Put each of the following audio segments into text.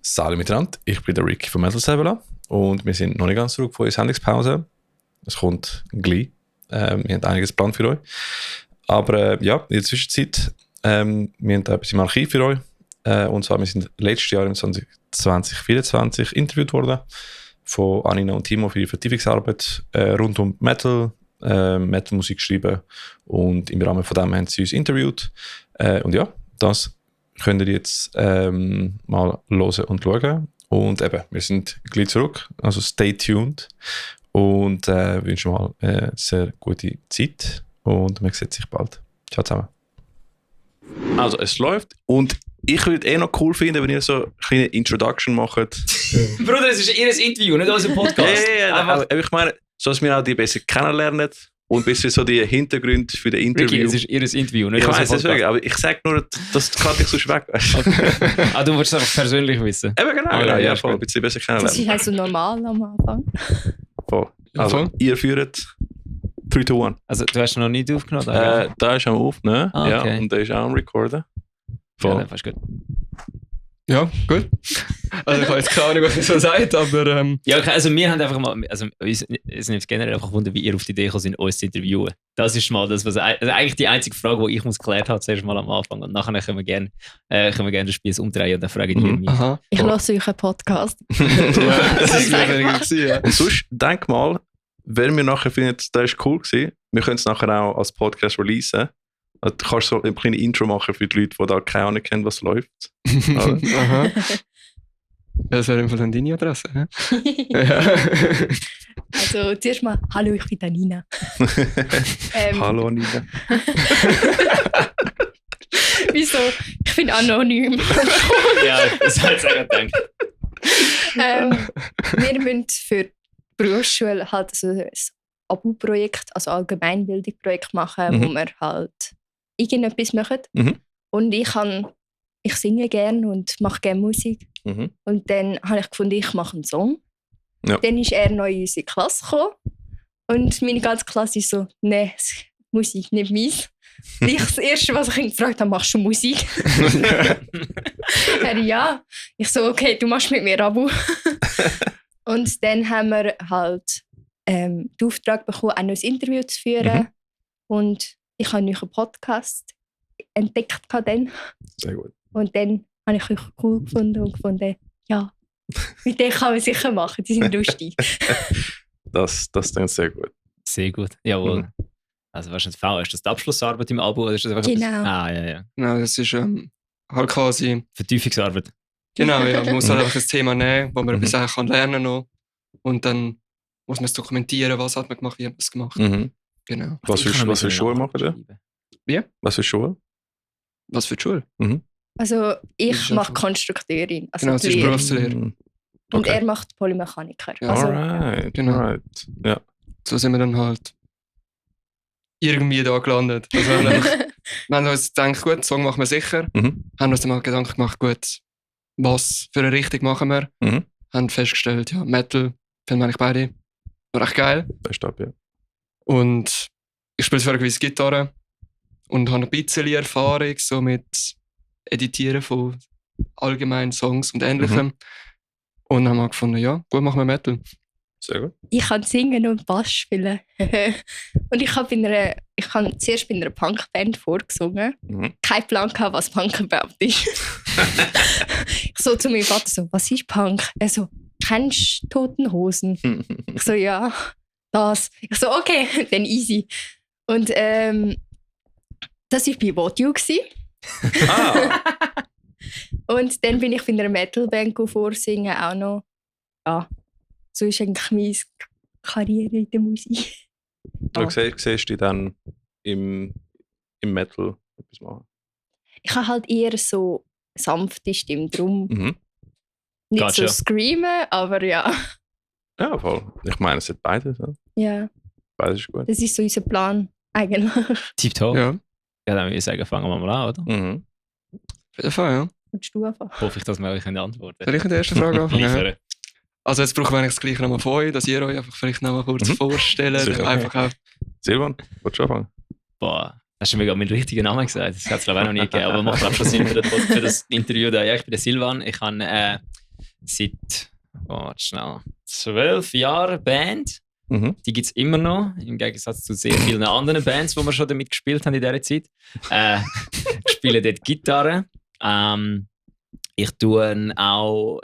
Salut miteinander, ich bin der Ricky von Metal Sabela und wir sind noch nicht ganz zurück von unserer Sendungspause. Es kommt gleich. Wir haben einiges geplant für euch. Aber ja, in der Zwischenzeit, wir haben etwas im Archiv für euch. Und zwar, wir sind letztes Jahr im 2024 interviewt worden von Anina und Timo für die Vertiefungsarbeit rund um Metal, Metal-Musik geschrieben. Und im Rahmen von dem haben sie uns interviewt. Und ja, das könnt ihr jetzt mal hören und schauen. Und eben, wir sind gleich zurück, also stay tuned und wünschen mal eine sehr gute Zeit und man sieht sich bald. Ciao zusammen. Also es läuft und ich würde noch cool finden, wenn ihr so eine kleine Introduction macht. Bruder, es ist ihr Interview, nicht unser Podcast. Aber ich meine, so dass wir auch die besser kennenlernen. Und ein bisschen so die Hintergründe für das Interview. Ricky, es ist ihr Interview, nicht ich unser weiss, Podcast. Deswegen, aber ich sage nur, das kann ich sonst weg. Okay. Du willst es einfach persönlich wissen? Eben genau, Okay, ja, voll, ein bisschen besser kennenlernen. Das ist halt so normal am Anfang. Voll. Also, ihr führt 3, 2, 1. Also, du hast noch nicht aufgenommen? Da ist am Aufnehmen, Ah, okay. ja, und da ist auch am Recorden. Ja, Voll. dann fast gut. Ja, gut. Also ich habe jetzt keine Ahnung, was ich so sagt, aber... Ja, okay, also wir haben einfach mal, also uns nimmt generell einfach Wunder, wie ihr auf die Idee gekommen seid, uns zu interviewen. Das ist mal das, was also eigentlich die einzige Frage, die ich muss geklärt habe, zuerst mal am Anfang. Und nachher können wir gerne den Spieß umdrehen und dann fragen ihr mich. Aha. Ich höre euren Podcast. Ja, das ist gewesen, ja. Und sonst, denk mal, wenn wir nachher finden, das ist cool gewesen, wir können es nachher auch als Podcast releasen. Also, du kannst so ein kleines Intro machen für die Leute, die da keine Ahnung kennen, was läuft. Oder? Aha. Das wäre einfach dann deine Adresse, hä? Ja. Also zuerst mal, hallo, ich bin Danina. Hallo Nina. Wieso? Ich bin anonym. Ja, das hat ich auch gedacht. Wir müssen für die Berufsschule halt so ein Abo-Projekt, also Allgemeinbildungsprojekt machen, wo wir halt irgendetwas machen. Mhm. Und ich singe gerne und mache gerne Musik. Mhm. Und dann habe ich gefunden, ich mache einen Song. Ja. Dann ist er neu in unsere Klasse gekommen. Und meine ganze Klasse ist so, nein, Musik nicht meins. Und ich, das Erste, was ich ihn gefragt habe, machst du Musik? Er ja. Ich so, okay, du machst mit mir Abo. Und dann haben wir halt den Auftrag bekommen, auch noch ein Interview zu führen. Mhm. Und ich habe einen Podcast entdeckt. Dann. Sehr gut. Und dann habe ich euch cool gefunden und gefunden, ja, mit denen kann man sicher machen, die sind lustig. Das klingt sehr gut. Sehr gut, jawohl. Mhm. Also was ist das? Ist das die Abschlussarbeit im Abo? Oder ist das einfach Genau. ja. Genau, das ist halt quasi... Vertiefungsarbeit. Genau, ja. Man muss halt einfach ein Thema nehmen, wo man Mhm. etwas auch lernen kann noch. Und dann muss man es dokumentieren, was hat man gemacht, wie hat man es gemacht. Mhm. Genau. Was für Schuhe machen ihr? Wie? Was für Schuhe? Was für die Schule? Also Das ich ist mache einfach- Konstrukteurin, also Genau, es ist Lehre. Berufslehre. Mhm. Und Okay. er macht Polymechaniker. Ja. Also, Alright, Genau. alright. Ja. So sind wir dann halt irgendwie da gelandet. Also wir haben uns gedacht, gut, Song machen wir sicher. Mhm. Haben uns dann mal Gedanken gemacht, gut, was für eine Richtung machen wir. Mhm. Haben festgestellt, ja, Metal finden wir eigentlich beide. War echt geil. Das ist top, ja. Und ich spiele zwar eine gewisse Gitarre und habe ein bisschen Erfahrung so mit Editieren von allgemeinen Songs und Ähnlichem. Und haben wir gefunden, ja, gut, machen wir Metal. Sehr gut. ich kann singen und Bass spielen. Und ich habe zuerst bei einer Punkband vorgesungen. Mhm. Kein Plan gehabt, was Punk überhaupt ist. Ich so zu meinem Vater so, was ist Punk? Er so, kennst du Toten Hosen? Ich so, ja, das. Ich so, okay, dann easy. Und das war bei What You. Ah, Und dann bin ich bei einer Metalband vorsingen, auch noch. Ja, so ist eigentlich meine Karriere in der Musik. du siehst dich dann im Metal etwas machen. Ich habe halt eher so sanfte Stimme, darum Mhm. nicht Gotcha. so screamen, aber ja. Ja, voll. Ich meine, es sind beides. Ja. Ja, Beides ist gut. das ist so unser Plan eigentlich. Tipptopp. Ja, auf Ja, dann würde ich sagen, fangen wir mal an, oder? Mhm. jeden Fall, ja. Willst du anfangen? Hoffe ich, dass wir euch antworten Soll ich mit der ersten Frage anfangen? Ja. Liefern. Also jetzt brauchen wir eigentlich das gleiche nochmal von euch, dass ihr euch einfach vielleicht nochmal kurz Mhm. vorstellt. Sicher. Einfach auch, Silvan, willst du anfangen? Boah, hast du mir gerade meinen richtigen Namen gesagt? Das hat es glaube ich auch noch nie gegeben, aber macht auch schon Sinn für das Interview. Da. Ja, ich bin der Silvan. Ich habe seit, warte schnell, 12 Jahren Band. Mhm. Die gibt es immer noch, im Gegensatz zu sehr vielen anderen Bands, wo wir schon damit gespielt haben in dieser Zeit. Ich spiele dort Gitarre. Ich tue auch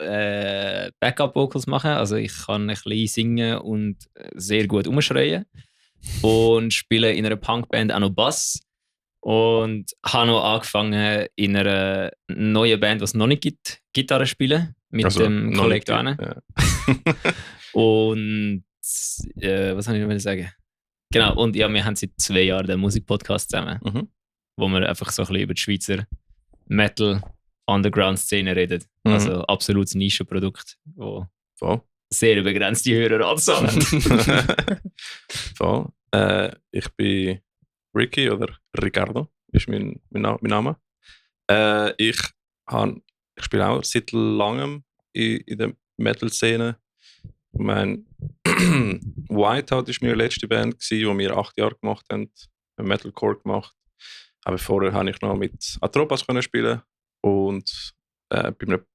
Backup-Vocals machen, also ich kann ein bisschen singen und sehr gut umschreien. Und spiele in einer Punkband auch noch Bass. Und habe noch angefangen in einer neuen Band, die es noch nicht gibt, Gitarre spielen, mit dem noch Kollegen nicht, da. ja. Und was soll ich noch sagen? Genau, und ja, wir haben seit 2 Jahren den Musikpodcast zusammen, Mhm. wo wir einfach so ein bisschen über die Schweizer Metal-Underground-Szene reden. Mhm. Also absolutes Nischenprodukt, wo Voll. sehr begrenzte Höreranzahl hat. Voll. Ich bin Ricky oder Ricardo, ist mein Name. Ich spiele auch seit langem in der Metal-Szene. Ich meine, Whiteout war meine letzte Band, die wir 8 Jahre gemacht haben. Metalcore gemacht. Aber vorher habe ich noch mit Atropas spielen und bei einem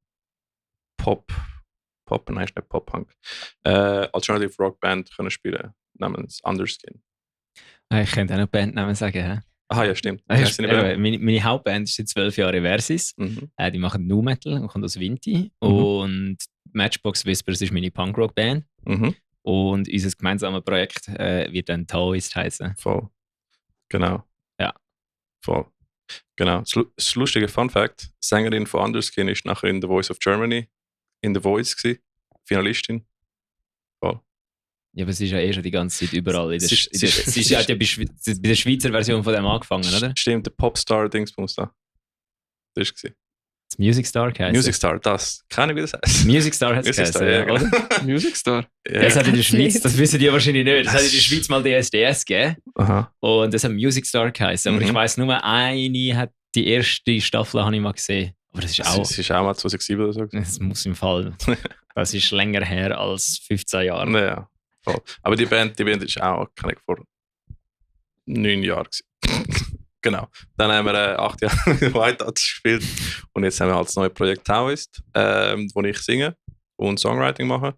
nein, ist nicht Pop-Punk, Alternative Rock Band spielen namens Underskin. Ich könnte auch noch Bandnamen sagen. He? Aha, ja, stimmt. Meine Hauptband ist seit 12 Jahren Versus. Mhm. Die machen Nu Metal und kommt aus Vinti. Mhm. Und Matchbox Whispers ist meine Punkrock-Band. Mhm. Und unser gemeinsames Projekt wird dann Taoist heißen. Voll. Genau. Ja. Voll. Genau. Das lustige Fun Fact: Sängerin von Underskin ist nachher in The Voice of Germany in The Voice gewesen. Finalistin. Voll. Ja, aber sie ist ja schon die ganze Zeit überall. Sie ist- Sie hat ja bei der Schweizer Version von dem angefangen, oder? Stimmt, der Popstar-Dingsbums da. Das war es. Das Music Star geheißen. Music Star, das. Keine Ahnung, wie das heißt. Music Star hat es Music Star, geheißen, ja, oder? genau. Music Star. Ja. Das hat in der Schweiz, Nicht. das wissen die wahrscheinlich nicht, das hat in der Schweiz mal DSDS gegeben. Aha. Und das hat Music Star geheißen. Aber Mhm. ich weiss nur, eine hat die erste Staffel habe ich mal gesehen. Aber das ist auch. Es ist auch mal 2007 oder so. Das muss im Fall. Das ist länger her als 15 Jahre. Ja, voll. Aber die Band ist auch, kann ich, vor 9 Jahren gewesen. Genau. Dann haben wir 8 Jahre Whiteout gespielt und jetzt haben wir halt das neue Projekt Taoist, wo ich singe und Songwriting mache.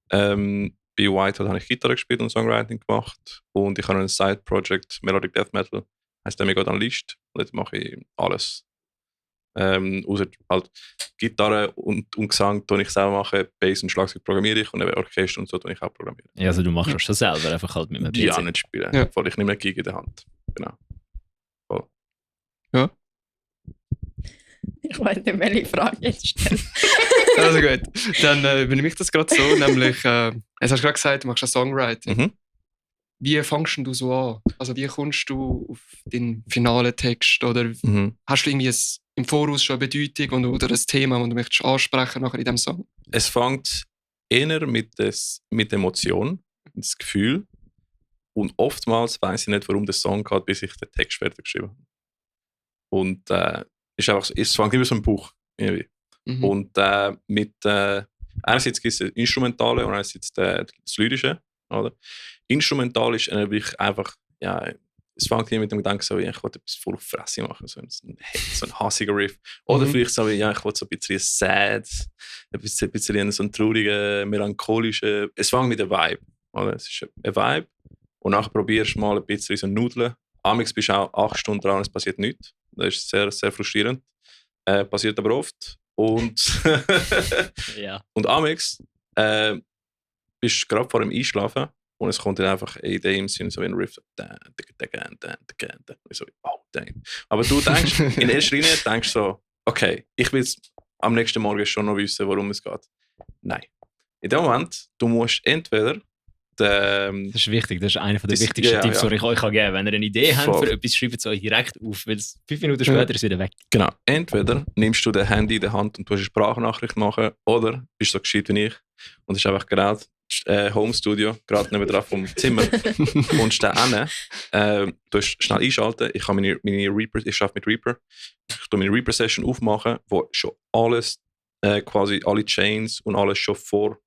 Bei Whiteout habe ich Gitarre gespielt und Songwriting gemacht und ich habe noch ein Side-Project, Melodic Death Metal, heisst Amigo dann List und dort mache ich alles. Außer halt Gitarre und Gesang tue ich selber machen, Bass und Schlagzeug programmiere ich und eben Orchester und so tue ich auch programmieren. Ja, also du machst das schon selber, einfach halt mit einem PC. Ja, nicht spielen. Ja. Voll, ich nehme eine Gig in der Hand. Genau. Ich weiß nicht, welche Frage jetzt stellen. Also gut, dann übernehme ich das gerade so, nämlich, es hast gerade gesagt, du machst ein Songwriting. Mhm. Wie fängst du so an? Also wie kommst du auf den finalen Text? Oder Mhm. hast du irgendwie im Voraus schon eine Bedeutung oder ein Thema, das du möchtest ansprechen nachher in diesem Song? Es fängt eher mit Emotion, das Gefühl. Und oftmals weiß ich nicht, warum der Song geht, bis ich den Text fertig geschrieben habe. Und ist einfach so, es fängt immer so im Buch. Irgendwie. Mhm. Und einerseits gibt es das Instrumentale und einerseits das Lyrische. Oder? Instrumental ist wirklich einfach, ja, es fängt hier mit dem Gedanken so, ja, ich wollte etwas voll auf Fresse machen, so ein hassiger Riff. Oder Mhm. vielleicht so, ja, ich wollte so ein bisschen sad, ein bisschen so einen traurigen, melancholischen, es fängt mit dem Vibe. Oder? Es ist ein Vibe und nachher probierst du mal ein bisschen so Nudeln. Amix bist du auch 8 Stunden dran und es passiert nichts. Das ist sehr, sehr frustrierend. Passiert aber oft. Und, Ja. und Amix bist du gerade vor dem Einschlafen und es kommt dann einfach eine Idee im Sinne so wie ein Riff. So, ich so, oh, damn. Aber du denkst, in erster Linie denkst so, okay, ich will am nächsten Morgen schon noch wissen, worum es geht. Nein. In dem Moment, du musst entweder Das ist wichtig, das ist einer der Das- wichtigsten ja, Tipps, ja. die ich euch geben kann. Wenn ihr eine Idee habt Voll. für etwas, schreibt es euch direkt auf, weil 5 Minuten später ist es wieder weg. Genau. Entweder nimmst du das Handy in der Hand und tust eine Sprachnachricht machen, oder bist so gescheit wie ich und es ist einfach gerade Home Studio, gerade nebenan vom Zimmer. Kommst da hin, du hast schnell einschalten. Ich habe meine Reaper, ich arbeite mit Reaper. Ich tue meine Reaper-Session aufmachen, wo schon alles, quasi alle Chains und alles schon vor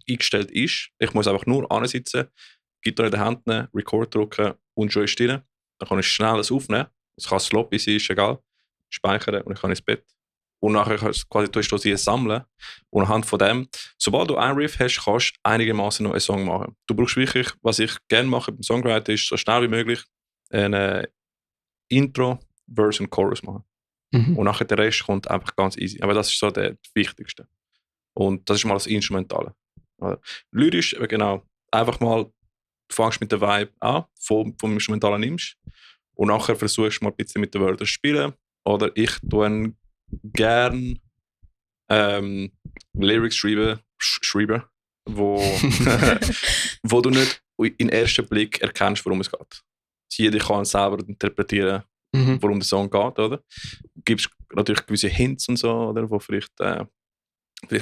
eingestellt ist. Ich muss einfach nur ansitzen, Gitarre in der Hand nehmen, Record drücken und schon ist drin. Dann kann ich schnell das aufnehmen. Es kann sloppy sein, ist egal. Speichern und ich kann ins Bett. und nachher kannst du sie sammeln und anhand von dem, sobald du einen Riff hast, kannst du einigermaßen noch einen Song machen. Du brauchst wirklich, was ich gerne mache beim Songwriter, ist so schnell wie möglich eine Intro, Verse und Chorus machen. Und nachher der Rest kommt einfach ganz easy. Aber das ist so der Wichtigste. Und das ist mal das Instrumentale. Lyrisch, genau, einfach mal, du fängst mit der Vibe an, vom Instrumentalen nimmst und nachher versuchst du mal ein bisschen mit den Wörtern zu spielen. Oder ich tue gerne Lyrics schreiben, wo du nicht im ersten Blick erkennst, worum es geht. Jeder kann selber interpretieren, worum der Song geht, oder? Du gibst natürlich gewisse Hints und so, oder, wo vielleicht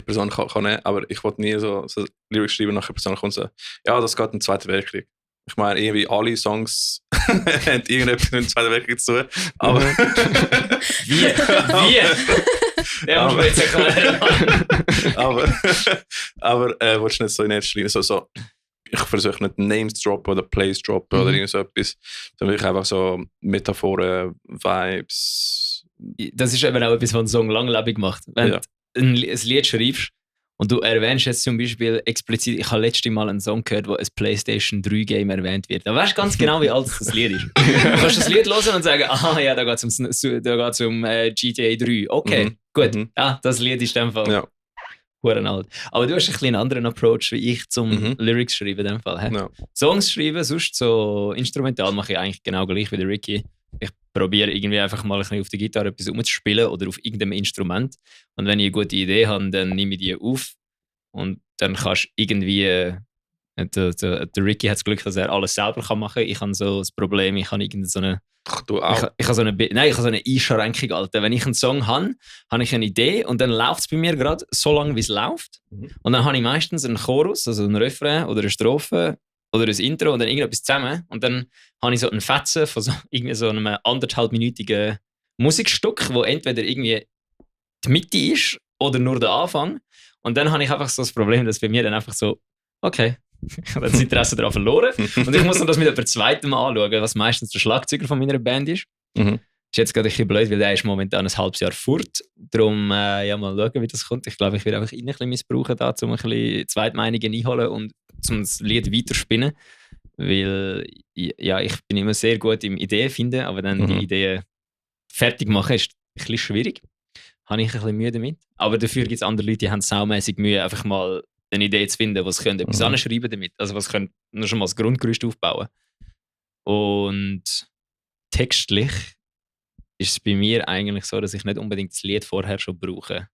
Person kann nehmen, aber ich wollte nie so Lyrics schreiben, nachher Person kommt so, ja, das geht im Zweiten Weltkrieg. Ich meine, irgendwie alle Songs haben irgendetwas mit dem Zweiten Weltkrieg zu tun, aber... Wie? Der muss man jetzt erklären. aber willst du nicht so in erster Linie so ich versuche nicht Names zu droppen oder Plays zu droppen oder irgend so etwas, sondern wirklich einfach so Metaphoren, Vibes. Das ist eben auch etwas, was einen Song langlebig macht. Wenn du ein Lied schreibst und du erwähnst jetzt zum Beispiel explizit, ich habe letztes Mal einen Song gehört, wo ein PlayStation 3 Game erwähnt wird. Da weißt du ganz genau, wie alt das Lied ist. Du kannst das Lied hören und sagen, ja, da geht es um GTA 3. Okay, gut. Ja, das Lied ist in dem Fall. Ja. Alt. Aber du hast ein bisschen einen anderen Approach wie ich zum Lyrics schreiben in dem Fall. Ja. Songs schreiben, sonst so instrumental mache ich eigentlich genau gleich wie der Ricky. Ich probiere irgendwie einfach mal ein bisschen auf der Gitarre etwas umzuspielen oder auf irgendeinem Instrument. Und wenn ich eine gute Idee habe, dann nehme ich die auf. Und dann kannst du irgendwie... Der Ricky hat das Glück, dass er alles selber machen kann. Ich habe so das Problem, ich habe irgendeine so eine... Du auch? Ich habe so eine Einschränkung, Alter. Wenn ich einen Song habe, habe ich eine Idee und dann läuft es bei mir gerade so lange, wie es läuft. Und dann habe ich meistens einen Chorus, also einen Refrain oder eine Strophe oder ein Intro und dann irgendetwas zusammen. Und dann habe ich so einen Fetzen von irgendwie so einem 1,5-minütigen Musikstück, wo entweder irgendwie die Mitte ist oder nur der Anfang. Und dann habe ich einfach so das Problem, dass bei mir dann einfach so, okay, ich habe das Interesse daran verloren. Und ich muss dann das mit jemand zweitem anschauen, was meistens der Schlagzeuger von meiner Band ist. Ist jetzt gerade ein bisschen blöd, weil der ist momentan ein halbes Jahr fort. Darum mal schauen, wie das kommt. Ich glaube, ich werde einfach ihn ein bisschen missbrauchen, um ein bisschen Zweitmeinungen einholen und zum das Lied weiterspinnen. Weil ja, ich bin immer sehr gut im Ideen finden, aber dann die Ideen fertig machen ist ein bisschen schwierig. Habe ich ein bisschen Mühe damit. Aber dafür gibt es andere Leute, die haben saumässig Mühe, einfach mal eine Idee zu finden, was können etwas anschreiben damit. Also was können nur schon mal das Grundgerüst aufbauen. Und textlich ist es bei mir eigentlich so, dass ich nicht unbedingt das Lied vorher schon brauche.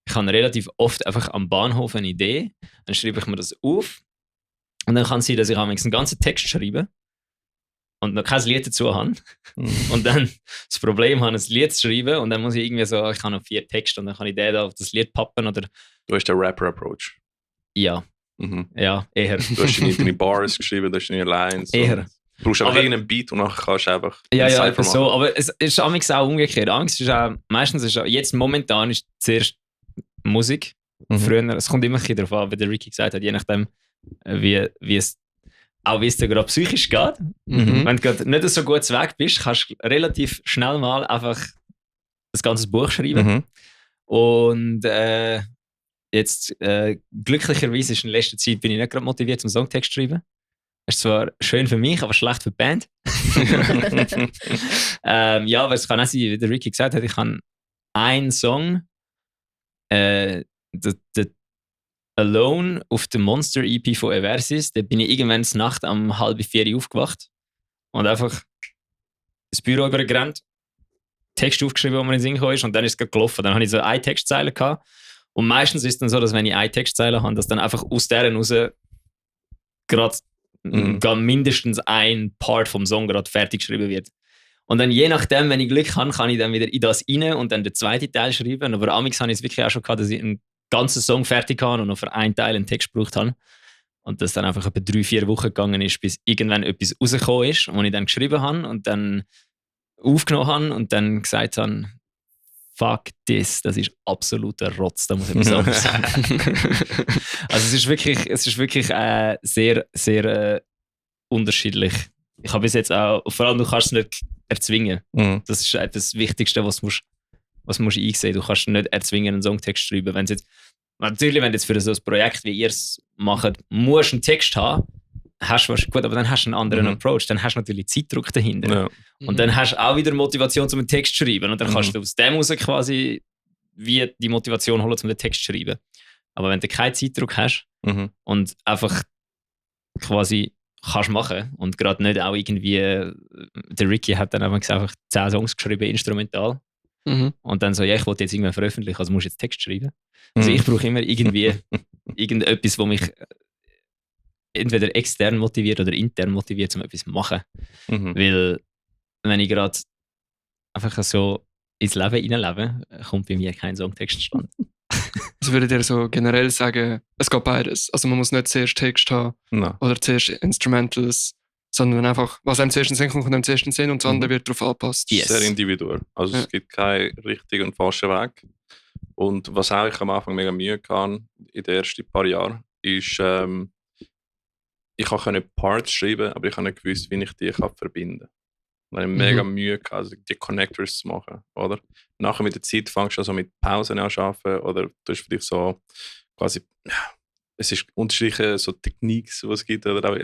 Ich habe relativ oft einfach am Bahnhof eine Idee, dann schreibe ich mir das auf und dann kann es sein, dass ich einen ganzen Text schreibe und noch kein Lied dazu habe. Und dann das Problem habe, ein Lied zu schreiben und dann muss ich irgendwie so, ich habe noch 4 Texte und dann kann ich den da auf das Lied pappen oder... Du hast den Rapper-Approach. Ja. Ja, eher. Du hast deine Bars geschrieben, du hast deine Lines. Eher. Du brauchst einfach irgendeinen Beat und nachher kannst du einfach ja, so. Aber es ist amigs auch umgekehrt. Meistens ist jetzt momentan ist zuerst Musik. Früher, es kommt immer ein bisschen darauf an, wie der Ricky gesagt hat, je nachdem, wie es dir gerade psychisch geht. Wenn du gerade nicht so gut weg bist, kannst du relativ schnell mal einfach ein ganzes Buch schreiben. Und jetzt glücklicherweise ist in letzter Zeit bin ich nicht gerade motiviert zum Songtext zu schreiben. Das ist zwar schön für mich, aber schlecht für die Band. Ja, aber es kann auch sein, wie der Ricky gesagt hat, ich habe einen Song, Alone auf der Monster EP von Eversis. Da bin ich irgendwann zur Nacht um 3:30 aufgewacht und einfach ins Büro übergerannt, Text aufgeschrieben, wo man in den Sinn gekommen ist, und dann ist es gelaufen. Dann hatte ich so eine Textzeile gehabt. Und meistens ist es dann so, dass wenn ich eine Textzeile habe, dass dann einfach aus der raus gerade mindestens ein Part vom Song gerade fertig geschrieben wird. Und dann je nachdem, wenn ich Glück habe, kann ich dann wieder in das rein und dann den zweiten Teil schreiben. Aber amigs habe ich es wirklich auch schon gehabt, dass ich einen ganzen Song fertig habe und noch für einen Teil einen Text gebraucht habe. Und das dann einfach etwa 3-4 Wochen gegangen ist, bis irgendwann etwas rausgekommen ist, was ich dann geschrieben habe und dann aufgenommen habe und dann gesagt habe, fuck this, das ist absoluter Rotz, da muss ich etwas anderes sagen. Also es ist wirklich sehr, sehr unterschiedlich. Ich habe bis jetzt auch, vor allem du kannst es nicht erzwingen. Das ist das Wichtigste, was du musst was musst du einsehen? Du kannst nicht erzwingen, einen Songtext schreiben. Natürlich, wenn du jetzt für so ein Projekt, wie ihr es macht, musst einen Text haben, hast du gut, aber dann hast du einen anderen Approach. Dann hast du natürlich Zeitdruck dahinter. Ja. Und dann hast du auch wieder Motivation, um einen Text zu schreiben. Und dann kannst du aus dem heraus quasi wie die Motivation holen, um den Text zu schreiben. Aber wenn du keinen Zeitdruck hast und einfach quasi kannst machen und gerade nicht auch irgendwie, der Ricky hat dann einfach 10 Songs geschrieben, instrumental. Und dann so, ja, ich wollte jetzt irgendwann veröffentlichen, also musst du jetzt Text schreiben. Also ich brauche immer irgendwie irgendetwas, was mich entweder extern motiviert oder intern motiviert, um etwas zu machen. Weil wenn ich gerade einfach so ins Leben hineinlebe, kommt bei mir kein Songtext zustande. Also würdet ihr so generell sagen, es geht beides. Also man muss nicht zuerst Text haben oder zuerst Instrumentals, sondern einfach, was einem zuerst in den Sinn kommt, kommt einem zuerst in den Sinn und das andere wird darauf angepasst. Yes. Sehr individuell. Also es gibt keinen richtigen und falschen Weg. Und was auch ich am Anfang mega Mühe hatte, in den ersten paar Jahren, ist, ich konnte Parts schreiben, aber ich habe nicht gewusst, wie ich die verbinden kann. Ich hatte mega Mühe gehabt, also die Connectors zu machen, oder? Nachher mit der Zeit fängst du also mit Pausen an zu arbeiten oder du hast vielleicht so quasi, es ist unterschiedliche so Techniken, die es gibt, oder auch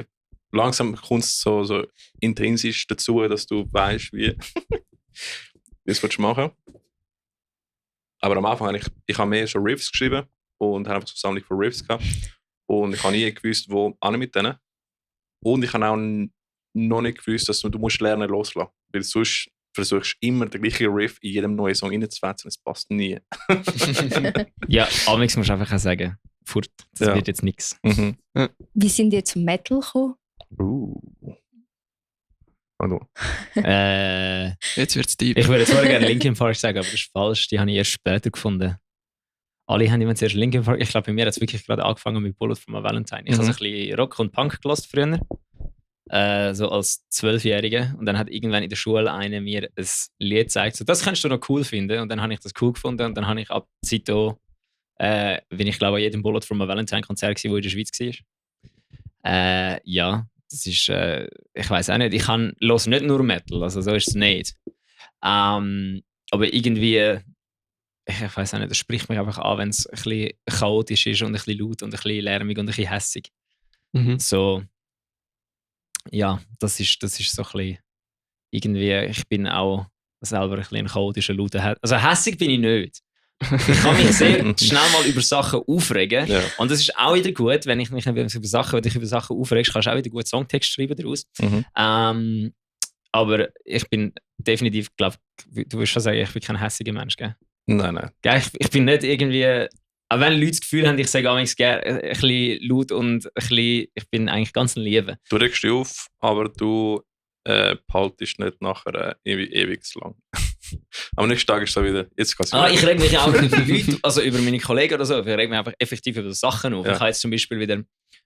langsam kommt es so intrinsisch dazu, dass du weißt, wie das willst du machen. Aber am Anfang habe ich habe mehr so Riffs geschrieben und habe einfach so eine Sammlung von Riffs gehabt. Und ich habe nie gewusst, wo an mit denen. Und ich habe auch noch nicht gewusst, dass du musst lernen loslassen. Weil sonst versuchst du immer den gleichen Riff in jedem neuen Song reinzusetzen und es passt nie. Ja, amigs musst du einfach auch sagen, fort, das wird jetzt nichts. Wie sind ihr zum Metal gekommen? Jetzt wird es deep. Ich würde zwar gerne Linkin Park sagen, aber das ist falsch. Die habe ich erst später gefunden. Alle haben immer zuerst Linkin Park. Ich glaube, bei mir hat es wirklich gerade angefangen mit Bullet for my Valentine. Ich habe so ein bisschen Rock und Punk gehört früher. So als 12-Jähriger. Und dann hat irgendwann in der Schule einer mir ein Lied gezeigt. So, das kannst du noch cool finden. Und dann habe ich das cool gefunden. Und dann habe ich ab Zito, bin ich glaube an jedem Bullet for my Valentine Konzert gewesen, wo in der Schweiz war. Ja, das ist, ich weiß auch nicht. Ich höre nicht nur Metal, also so ist es nicht. Aber irgendwie, ich weiß auch nicht, das spricht mich einfach an, wenn es ein bisschen chaotisch ist und ein bisschen laut und ein bisschen lärmig und ein bisschen hässig. So, ja, das ist so ein bisschen irgendwie, ich bin auch selber ein bisschen ein chaotischer, lauter. Also hässig bin ich nicht. Ich kann mich sehr schnell mal über Sachen aufregen. Ja. Und das ist auch wieder gut, wenn ich mich über Sachen aufregst, kannst du auch wieder gut Songtext schreiben daraus. Aber ich bin definitiv, glaube du würdest schon sagen, ich bin kein hässiger Mensch, gell? Nein. Gell, ich bin nicht irgendwie, auch wenn Leute das Gefühl haben, ich sage manchmal gerne ein bisschen laut und ein bisschen, ich bin eigentlich ganz ein Liebe. Du regst dich auf, aber du behaltest nicht nachher ewig lang. Am nächsten Tag ist es so wieder, jetzt kann es wieder. Ich reg mich auch über Leute, also über meine Kollegen oder so, ich reg mich einfach effektiv über Sachen auf. Ja. Ich habe jetzt zum Beispiel wieder,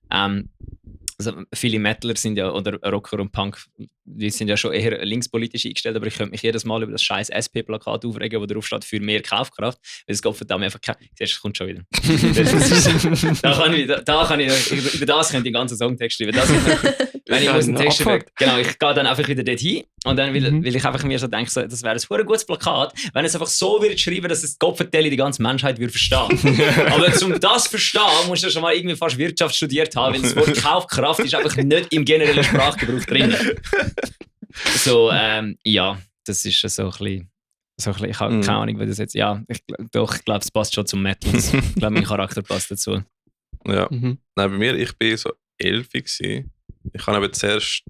also viele Metaler sind ja, oder Rocker und Punk, die sind ja schon eher linkspolitisch eingestellt, aber ich könnte mich jedes Mal über das scheiß SP-Plakat aufregen, wo drauf steht, für mehr Kaufkraft, weil es geht verdammt einfach siehst du, es kommt schon wieder. Über das könnte ich den ganzen Songtext schreiben. Wenn ich muss einen Text schreiben, genau, ich gehe dann einfach wieder dorthin und dann will ich einfach mir so denken, so, das wäre ein gutes Plakat, wenn es einfach so wird schreiben, dass es Gott vertelle, die ganze Menschheit würde verstehen. Aber um das zu verstehen, musst du schon mal irgendwie fast Wirtschaft studiert haben, weil das Wort Kaufkraft ist einfach nicht im generellen Sprachgebrauch drin. So, ja, das ist so ein bisschen, ich habe keine Ahnung, wie das jetzt, ja, ich glaube, es passt schon zum Metal. Ich glaube, mein Charakter passt dazu. Ja, Nein, bei mir, ich bin so 11 gewesen. Ich habe aber zuerst,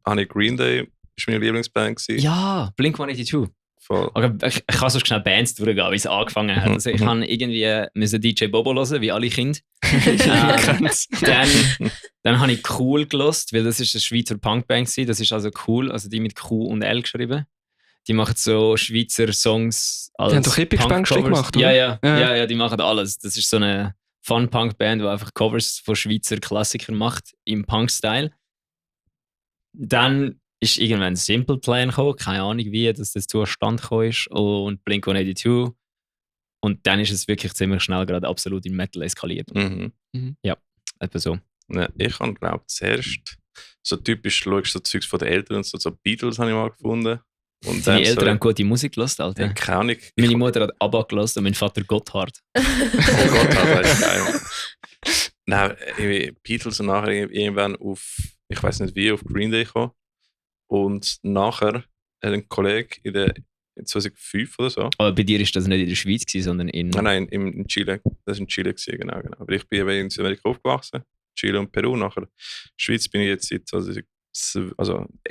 Green Day, ist meine Lieblingsband gewesen. Ja, Blink-182. Voll. Okay, ich kann so schnell Bands durchgehen, wie es angefangen hat. Also ich kann irgendwie DJ Bobo hören, wie alle Kinder. Dann habe ich Cool gelost, weil das ist eine Schweizer Punkband gewesen. Das ist also cool, also die mit Q und L geschrieben. Die machen so Schweizer Songs als die haben doch Epic-Band gemacht, oder? Ja, die machen alles. Das ist so eine Fun-Punk-Band, die einfach Covers von Schweizer Klassikern macht, im Punk-Style. Dann ist irgendwann Simple Plan gekommen, keine Ahnung wie, dass das zustande gekommen ist, und Blink-182. Und dann ist es wirklich ziemlich schnell gerade absolut in Metal eskaliert. Ja, etwa so. Ja, ich habe, glaube ich, zuerst so typisch, schaust du so Zeugs von den Eltern und so Beatles habe ich mal gefunden. Und Deine Eltern haben gute Musik gehört, Alter. Ja, keine Ahnung. Meine Mutter hat ABBA gehört und mein Vater Gotthard. Oh Gott, das ist geil. Nein, irgendwie Beatles und nachher irgendwann auf, ich weiß nicht wie, auf Green Day gekommen. Und nachher hat ein Kollege in 2005 oder so. Aber bei dir ist das nicht in der Schweiz gewesen, sondern in... Nein, in Chile. Das war in Chile, genau. Aber ich bin eben in Südamerika aufgewachsen. Chile und Peru. Nachher Schweiz bin ich jetzt seit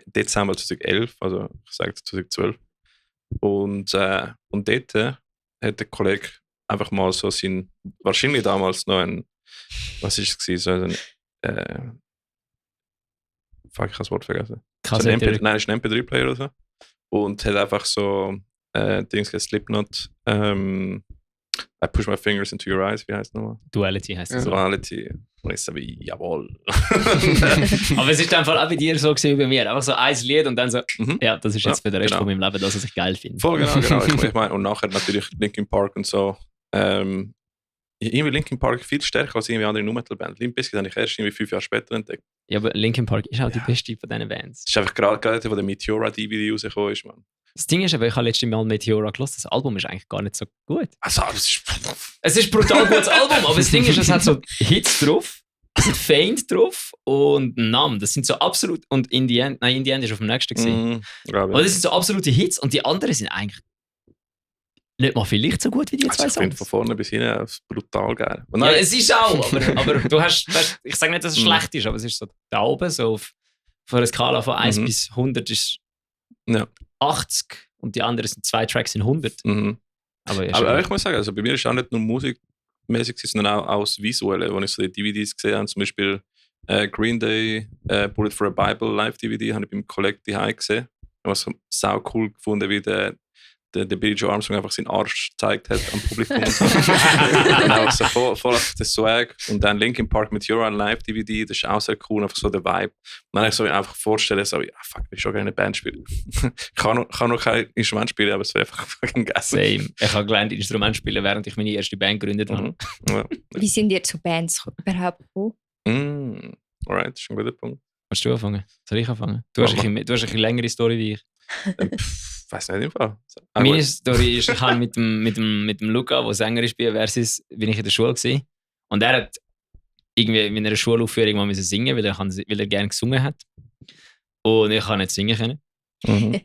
Dezember 2011, also ich sage 2012. Und dort hat der Kollege einfach mal so wahrscheinlich damals noch was ist es gewesen, so ein, fuck, ich habe das Wort vergessen. So ein nein, es ist ein MP3-Player oder so. Und hat einfach so Dings Slipknot, I push my fingers into your eyes, wie heißt es nochmal? Duality heisst es. Duality. Und ich so wie, jawohl. Aber es ist einfach auch bei dir so gewesen wie bei mir. Einfach so ein Lied und dann so, ja, das ist jetzt für den Rest von meinem Leben das, was ich geil finde. Voll, genau. Ich meine, und nachher natürlich Linkin Park und so. Irgendwie Linkin Park viel stärker als irgendwie andere Nu-Metal-Bands. Limp Bizkit habe ich erst irgendwie 5 Jahre später entdeckt. Ja, aber Linkin Park ist auch die beste von diesen Bands. Das ist einfach gerade wo der Meteora-DVD rausgekommen ist, Mann. Das Ding ist aber, ich habe letztes Mal Meteora gehört, das Album ist eigentlich gar nicht so gut. Also, Es ist ein brutal gutes Album, aber das Ding ist, es hat so Hits drauf, es hat Faint drauf und Numb. Das sind so absolut... Und In the End ist auf dem nächsten gesehen. Aber das sind so absolute Hits und die anderen sind eigentlich nicht mal vielleicht so gut wie die zwei Ich finde Songs. von vorne bis hinten brutal geil. Und Ja, es ist auch, aber du hast, ich sage nicht, dass es schlecht ist, aber es ist so da oben, so auf einer Skala von 1 bis 100 ist 80 und die anderen sind 2 Tracks in 100. Aber ich muss sagen, also bei mir ist auch nicht nur musikmäßig, sondern auch das Visuelle, wo ich so die DVDs gesehen habe, zum Beispiel Green Day, Bullet for a Bible Live-DVD, habe ich beim Kollegen daheim gesehen. Was sau cool gefunden, wie der Billy Joe Armstrong einfach seinen Arsch gezeigt hat am Publikum. Und so. Genau, so voll auf den Swag. Und dann Linkin Park mit Your Live-DVD, das ist auch sehr cool, einfach so der Vibe. Und dann habe ich so einfach vorstellen, so, fuck, ich will schon gerne eine Band spielen. Ich kann noch kein Instrument spielen, aber es wäre einfach fucking geil. Same. Ich habe gelernt Instrument spielen, während ich meine erste Band gegründet habe. Ja. Wie sind ihr zu Bands überhaupt gekommen? Alright, das ist ein guter Punkt. Willst du anfangen? Soll ich anfangen? Du hast eine längere Story wie ich. Weiß nicht im Fall. Meine Story ist, ich habe mit dem Luca, der Sänger ist bei Versus, bin ich in der Schule gewesen. Und er hat irgendwie in einer Schulaufführung mal singen, weil er gerne gesungen hat. Und ich kann nicht singen können.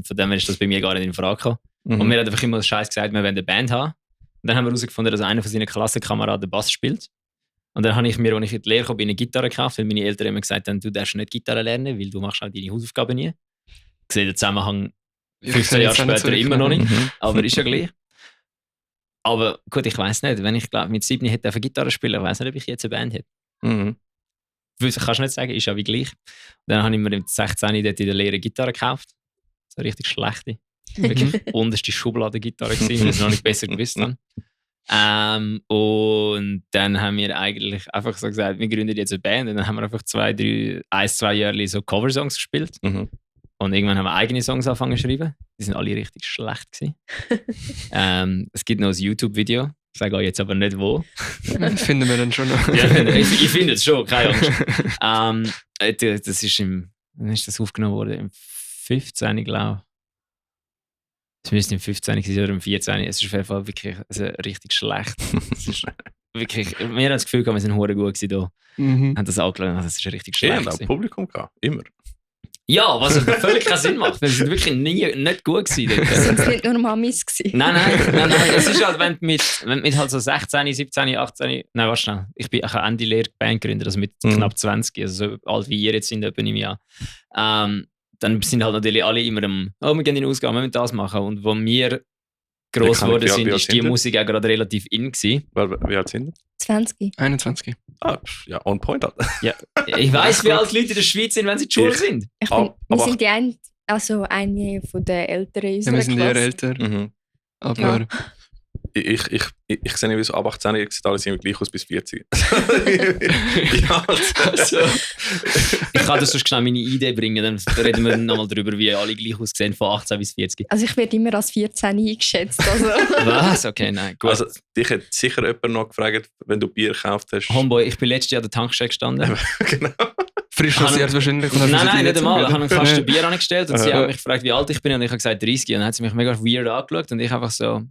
Von dem her ist das bei mir gar nicht in Frage gekommen. Und mir hat einfach immer das Scheiß gesagt, wir wollen eine Band haben. Und dann haben wir herausgefunden, dass einer von seinen Klassenkameraden Bass spielt. Und dann habe ich mir, als ich in die Lehre kam, eine Gitarre gekauft, weil meine Eltern immer gesagt haben, du darfst nicht Gitarre lernen, weil du machst auch deine Hausaufgaben nie. Ich sehe den Zusammenhang 15 Jahre später immer noch nicht, aber ist ja gleich. Aber gut, ich weiss nicht, wenn ich glaube mit 7 hätte ich Gitarre spielen, ich weiss nicht, ob ich jetzt eine Band hätte. Kannst du nicht sagen, ist ja wie gleich. Und dann habe ich mir mit 16 dort in der Lehre Gitarre gekauft. So eine richtig schlechte. Wirklich unterste Schubladengitarre gewesen, weil ich es noch nicht besser gewusst habe. Und dann haben wir eigentlich einfach so gesagt, wir gründen jetzt eine Band. Und dann haben wir einfach 2 Jahre so Coversongs gespielt. Und irgendwann haben wir eigene Songs angefangen zu schreiben. Die sind alle richtig schlecht gewesen. Es gibt noch ein YouTube-Video. Ich sage euch jetzt aber nicht wo. Finden wir dann schon noch. Ja, ich finde es schon, keine Angst. Das ist wann ist das aufgenommen worden? Im 15, glaube ich. Es müsste im 15 oder im 14. Es ist auf jeden Fall wirklich richtig schlecht. Es ist wirklich, wir haben das Gefühl, wir sind hure gut gewesen hier. Haben das angeschaut, das ist richtig schlecht. Ja, auch Publikum gehabt, immer. Ja, was völlig keinen Sinn macht. Wir sind wirklich nicht gut gewesen. Sind es nicht nur Mamis gewesen? Nein. Es ist halt, wenn du mit halt so 16, 17, 18... Nein, warte schnell. Ich habe Ende Lehre Band gegründet, also mit knapp 20, also so alt wie ihr jetzt sind, etwa im Jahr. Dann sind halt natürlich alle immer wir gehen in den Ausgang, wir müssen das machen. Und wo wir gross geworden sind, ist die Musik auch gerade relativ in gewesen. Wie alt sind 20. 21. Ja, on point. Ja, ich weiss, wie alt Leute in der Schweiz sind, wenn sie in der Schule sind. Wir sind eine von den Älteren unserer Ja, wir sind eher Klasse. älter. Aber Ich sehe nicht, wie so ab 18 Jahren sieht alles immer gleich aus bis 40. Ja, also. Ich kann das sonst schnell meine Idee bringen, dann reden wir nochmal darüber, wie alle gleich aussehen von 18 bis 40. Also ich werde immer als 14 eingeschätzt. Also. Was? Okay, nein, gut. Also dich hat sicher jemand noch gefragt, wenn du Bier gekauft hast. Homeboy, ich bin letztes Jahr an der Tankstelle gestanden. Genau. Frisch rasiert wahrscheinlich. und hast Nein, versucht, nicht einmal. Ich reinzumachen. habe einen Kasten Bier angestellt und sie Ja. haben mich gefragt, wie alt ich bin und ich habe gesagt 30 und dann hat sie mich mega weird angeschaut und ich einfach so,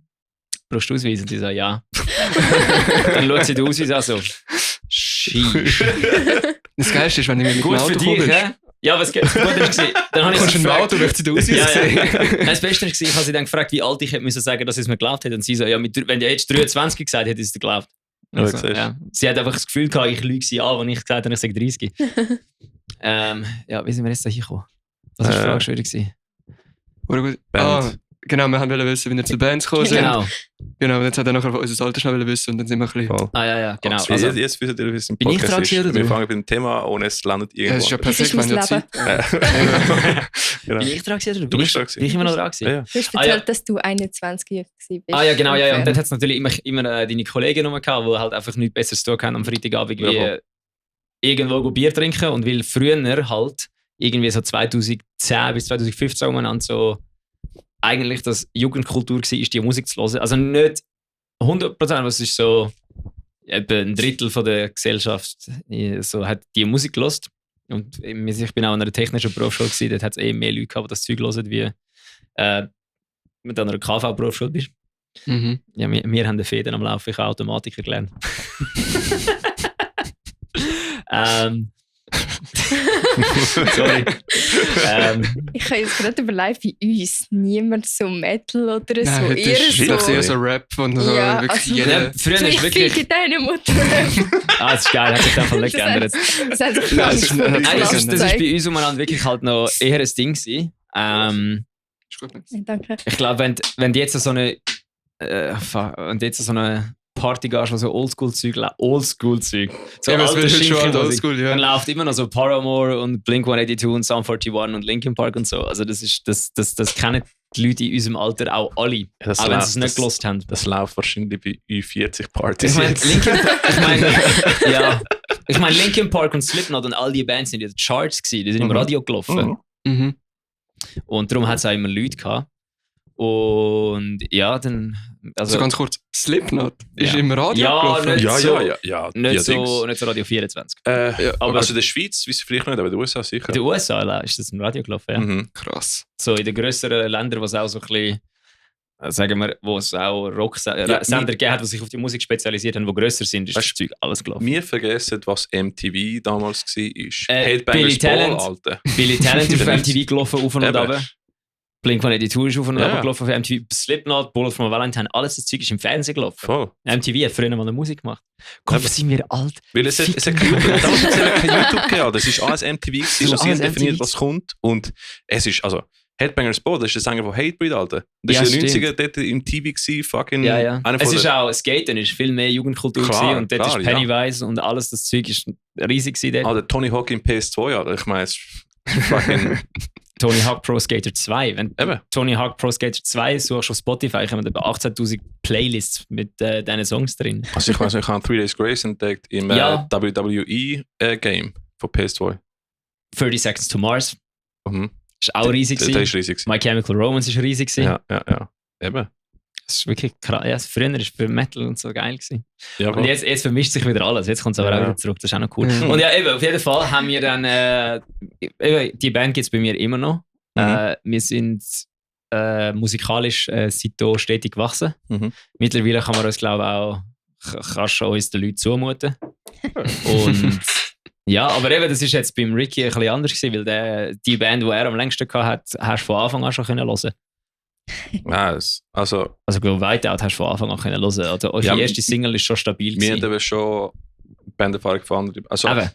brauchst du Ausweis? Und sie so, ja. Dann schaut sie den Ausweis an so, Sheesh. Das Geilste ist, wenn ich mit dem Gut Auto für dich, komme. hä? Ja, was geht? Gut ist dann habe ich Kommst sie du in ein gefragt. Auto, möchtest du den Ausweis Ja, sehen? ja. Nein, das Beste war, ich habe sie dann gefragt, wie alt ich hätte müssen sagen, dass sie es mir geglaubt hat. Und sie so, ja, wenn du jetzt 23 gesagt hätte, ist es dir geglaubt. Ja, Also, siehst du. ja. Sie hat einfach das Gefühl gehabt, ich lüge sie an, als ich gesagt habe, ich sage 30. Ja, wie sind wir jetzt da hingekommen? Was war die Frage schon wieder gewesen? Oder gut. Band. Genau, wir wollten wissen, wie wir zu Bands gekommen sind. Genau. Genau, und jetzt hat er nachher unser Alter schnell wissen und dann sind wir ein bisschen... Voll. Ja, genau. Also, Also, jetzt wisst ihr, wie es im bin ich Podcast dran ist. gewesen, oder Wir du? fangen mit dem Thema an und es landet Ja, das ist ja irgendwo. perfekt, Das ist wenn ja mein Zeit... Genau. bin ich dran gewesen, oder Du bist dran gewesen. Bin ich immer noch dran gewesen? Ja, ja. Du hast Ah, erzählt, ja. dass du 21 bist. Ah ja, genau, ja. Und dann hat es natürlich immer deine Kollegen rum gehabt, die halt einfach nichts Besseres zu tun haben am Freitagabend wie Ja, irgendwo Bier trinken. Und weil früher halt irgendwie so 2010 bis 2015 umeinander so eigentlich das Jugendkultur war, ist die Musik zu hören. Also nicht 100%, aber es ist so etwa ein Drittel von der Gesellschaft so hat die Musik gehört. Und ich bin auch an einer technischen Berufsschule gewesen, dort hat es mehr Leute gehabt, die das Zeug hören, wie mit einer KV-Berufsschule bist. Mhm. Ja, wir haben den Fäden am Laufen, ich habe Automatiker gelernt. Sorry. Ich habe jetzt gerade überlegt, bei uns niemand so Metal oder so. Nein, Eher das ist so. eher so Rap und so Ja, wirklich also- jeder... Ja, früher So, ist ich wirklich. fick deine Mutter. Das ist geil, hat sich einfach nicht Das geändert. Das hat sich Ja, ganz das ist- gut das Nein, das ist gezeigt. bei uns umeinander wirklich halt noch eher ein Ding gewesen. Ist gut. Danke. Ich glaube, wenn du jetzt so eine Party gehst, wo so Oldschool-Zeug, so Ja, was alte will schon alt Schinkenmusik, oldschool, ja. dann läuft immer noch so Paramore und Blink-182 und Sum 41 und Linkin Park und so. Also das kennen die Leute in unserem Alter auch alle, Das auch wenn läuft- sie es nicht gelost haben. Das läuft wahrscheinlich bei U40-Partys Ich meine, jetzt. ich mein, Linkin Park und Slipknot und all die Bands sind in den Charts gewesen, die sind im Mhm. Radio gelaufen. Mhm. Mhm. Und darum hat es auch immer Leute gehabt. Und ja, dann. Also ganz kurz, Slipknot ist Ja. im Radio Ja, gelaufen. nicht Ja, so. ja. nicht, die so, Dings. nicht so Radio 24. Ja, aber- Also in der Schweiz, weiß ich vielleicht nicht, aber in den USA sicher. In den USA ist das im Radio gelaufen, ja. Mhm. Krass. So in den grösseren Ländern, wo es auch so ein bisschen, sagen wir, wo es auch Rocksender gegeben hat, die sich auf die Musik spezialisiert haben, die grösser sind, ist das Weißt- Zeug alles gelaufen. Wir vergessen, was MTV damals war. Billy Headbangers Ball, Talent. Alter. Billy Talent ist auf Eben. MTV gelaufen, auf und Eben. runter. Blink-182 ist auf und Ja, runter ja. gelaufen auf MTV. Slipknot, Bullet from a Valentine, alles das Zeug ist im Fernsehen gelaufen. Voll. MTV hat früher mal eine Musik gemacht. Gott, Eben. sind wir alt. Weil es hat kein YouTube, damals hat es kein YouTube gegeben. Das ist alles MTV, gewesen, wo ist sie alles definiert, MTV. was kommt. Und es ist, also, Headbangers Ball, das ist der Sänger von Hatebreed, Alter. Das Ja, ist in den stimmt. 90ern dort im TV gewesen, fucking. Ja, ja. Einer Es von ist der- auch, Skaten ist viel mehr Jugendkultur Klar, gewesen und dort klar, ist Pennywise und alles, das Zeug ist riesig gewesen dort. der Tony Hawk im PS2, Alter. Ich meine, es ist fucking. Tony Hawk Pro Skater 2. Wenn Eben. Tony Hawk Pro Skater 2 suchst auf Spotify, kommen etwa 18.000 Playlists mit diesen Songs drin. Also ich weiß nicht, ich habe 3 Days Grace entdeckt im Ja. WWE-Game von PS2. 30 Seconds to Mars Mhm. ist auch riesig Der gewesen. ist riesig. gewesen. My Chemical Romance ist riesig gewesen. Ja. Eben. Das ist wirklich krass. Ja, früher war für Metal und so geil gewesen. Ja, Und jetzt vermischt sich wieder alles. Jetzt kommt es aber Ja. auch wieder zurück. Das ist auch noch cool. Mhm. Und ja, eben, auf jeden Fall haben wir dann. Eben, die Band gibt es bei mir immer noch. Wir sind musikalisch seitdem stetig gewachsen. Mhm. Mittlerweile kann man uns, glaube ich, auch. Kannst du uns den Leuten zumuten. Und. Ja, aber eben, das ist jetzt beim Ricky ein bisschen anders gewesen, weil die Band, die er am längsten hatte, hast du von Anfang an schon hören können. Ja, also, Also, glaube Whiteout hast du von Anfang an können hören. Oder eure Ja, erste Single ist schon stabil wir haben gewesen. eben schon Banderfahrung von anderen. Also, Eben,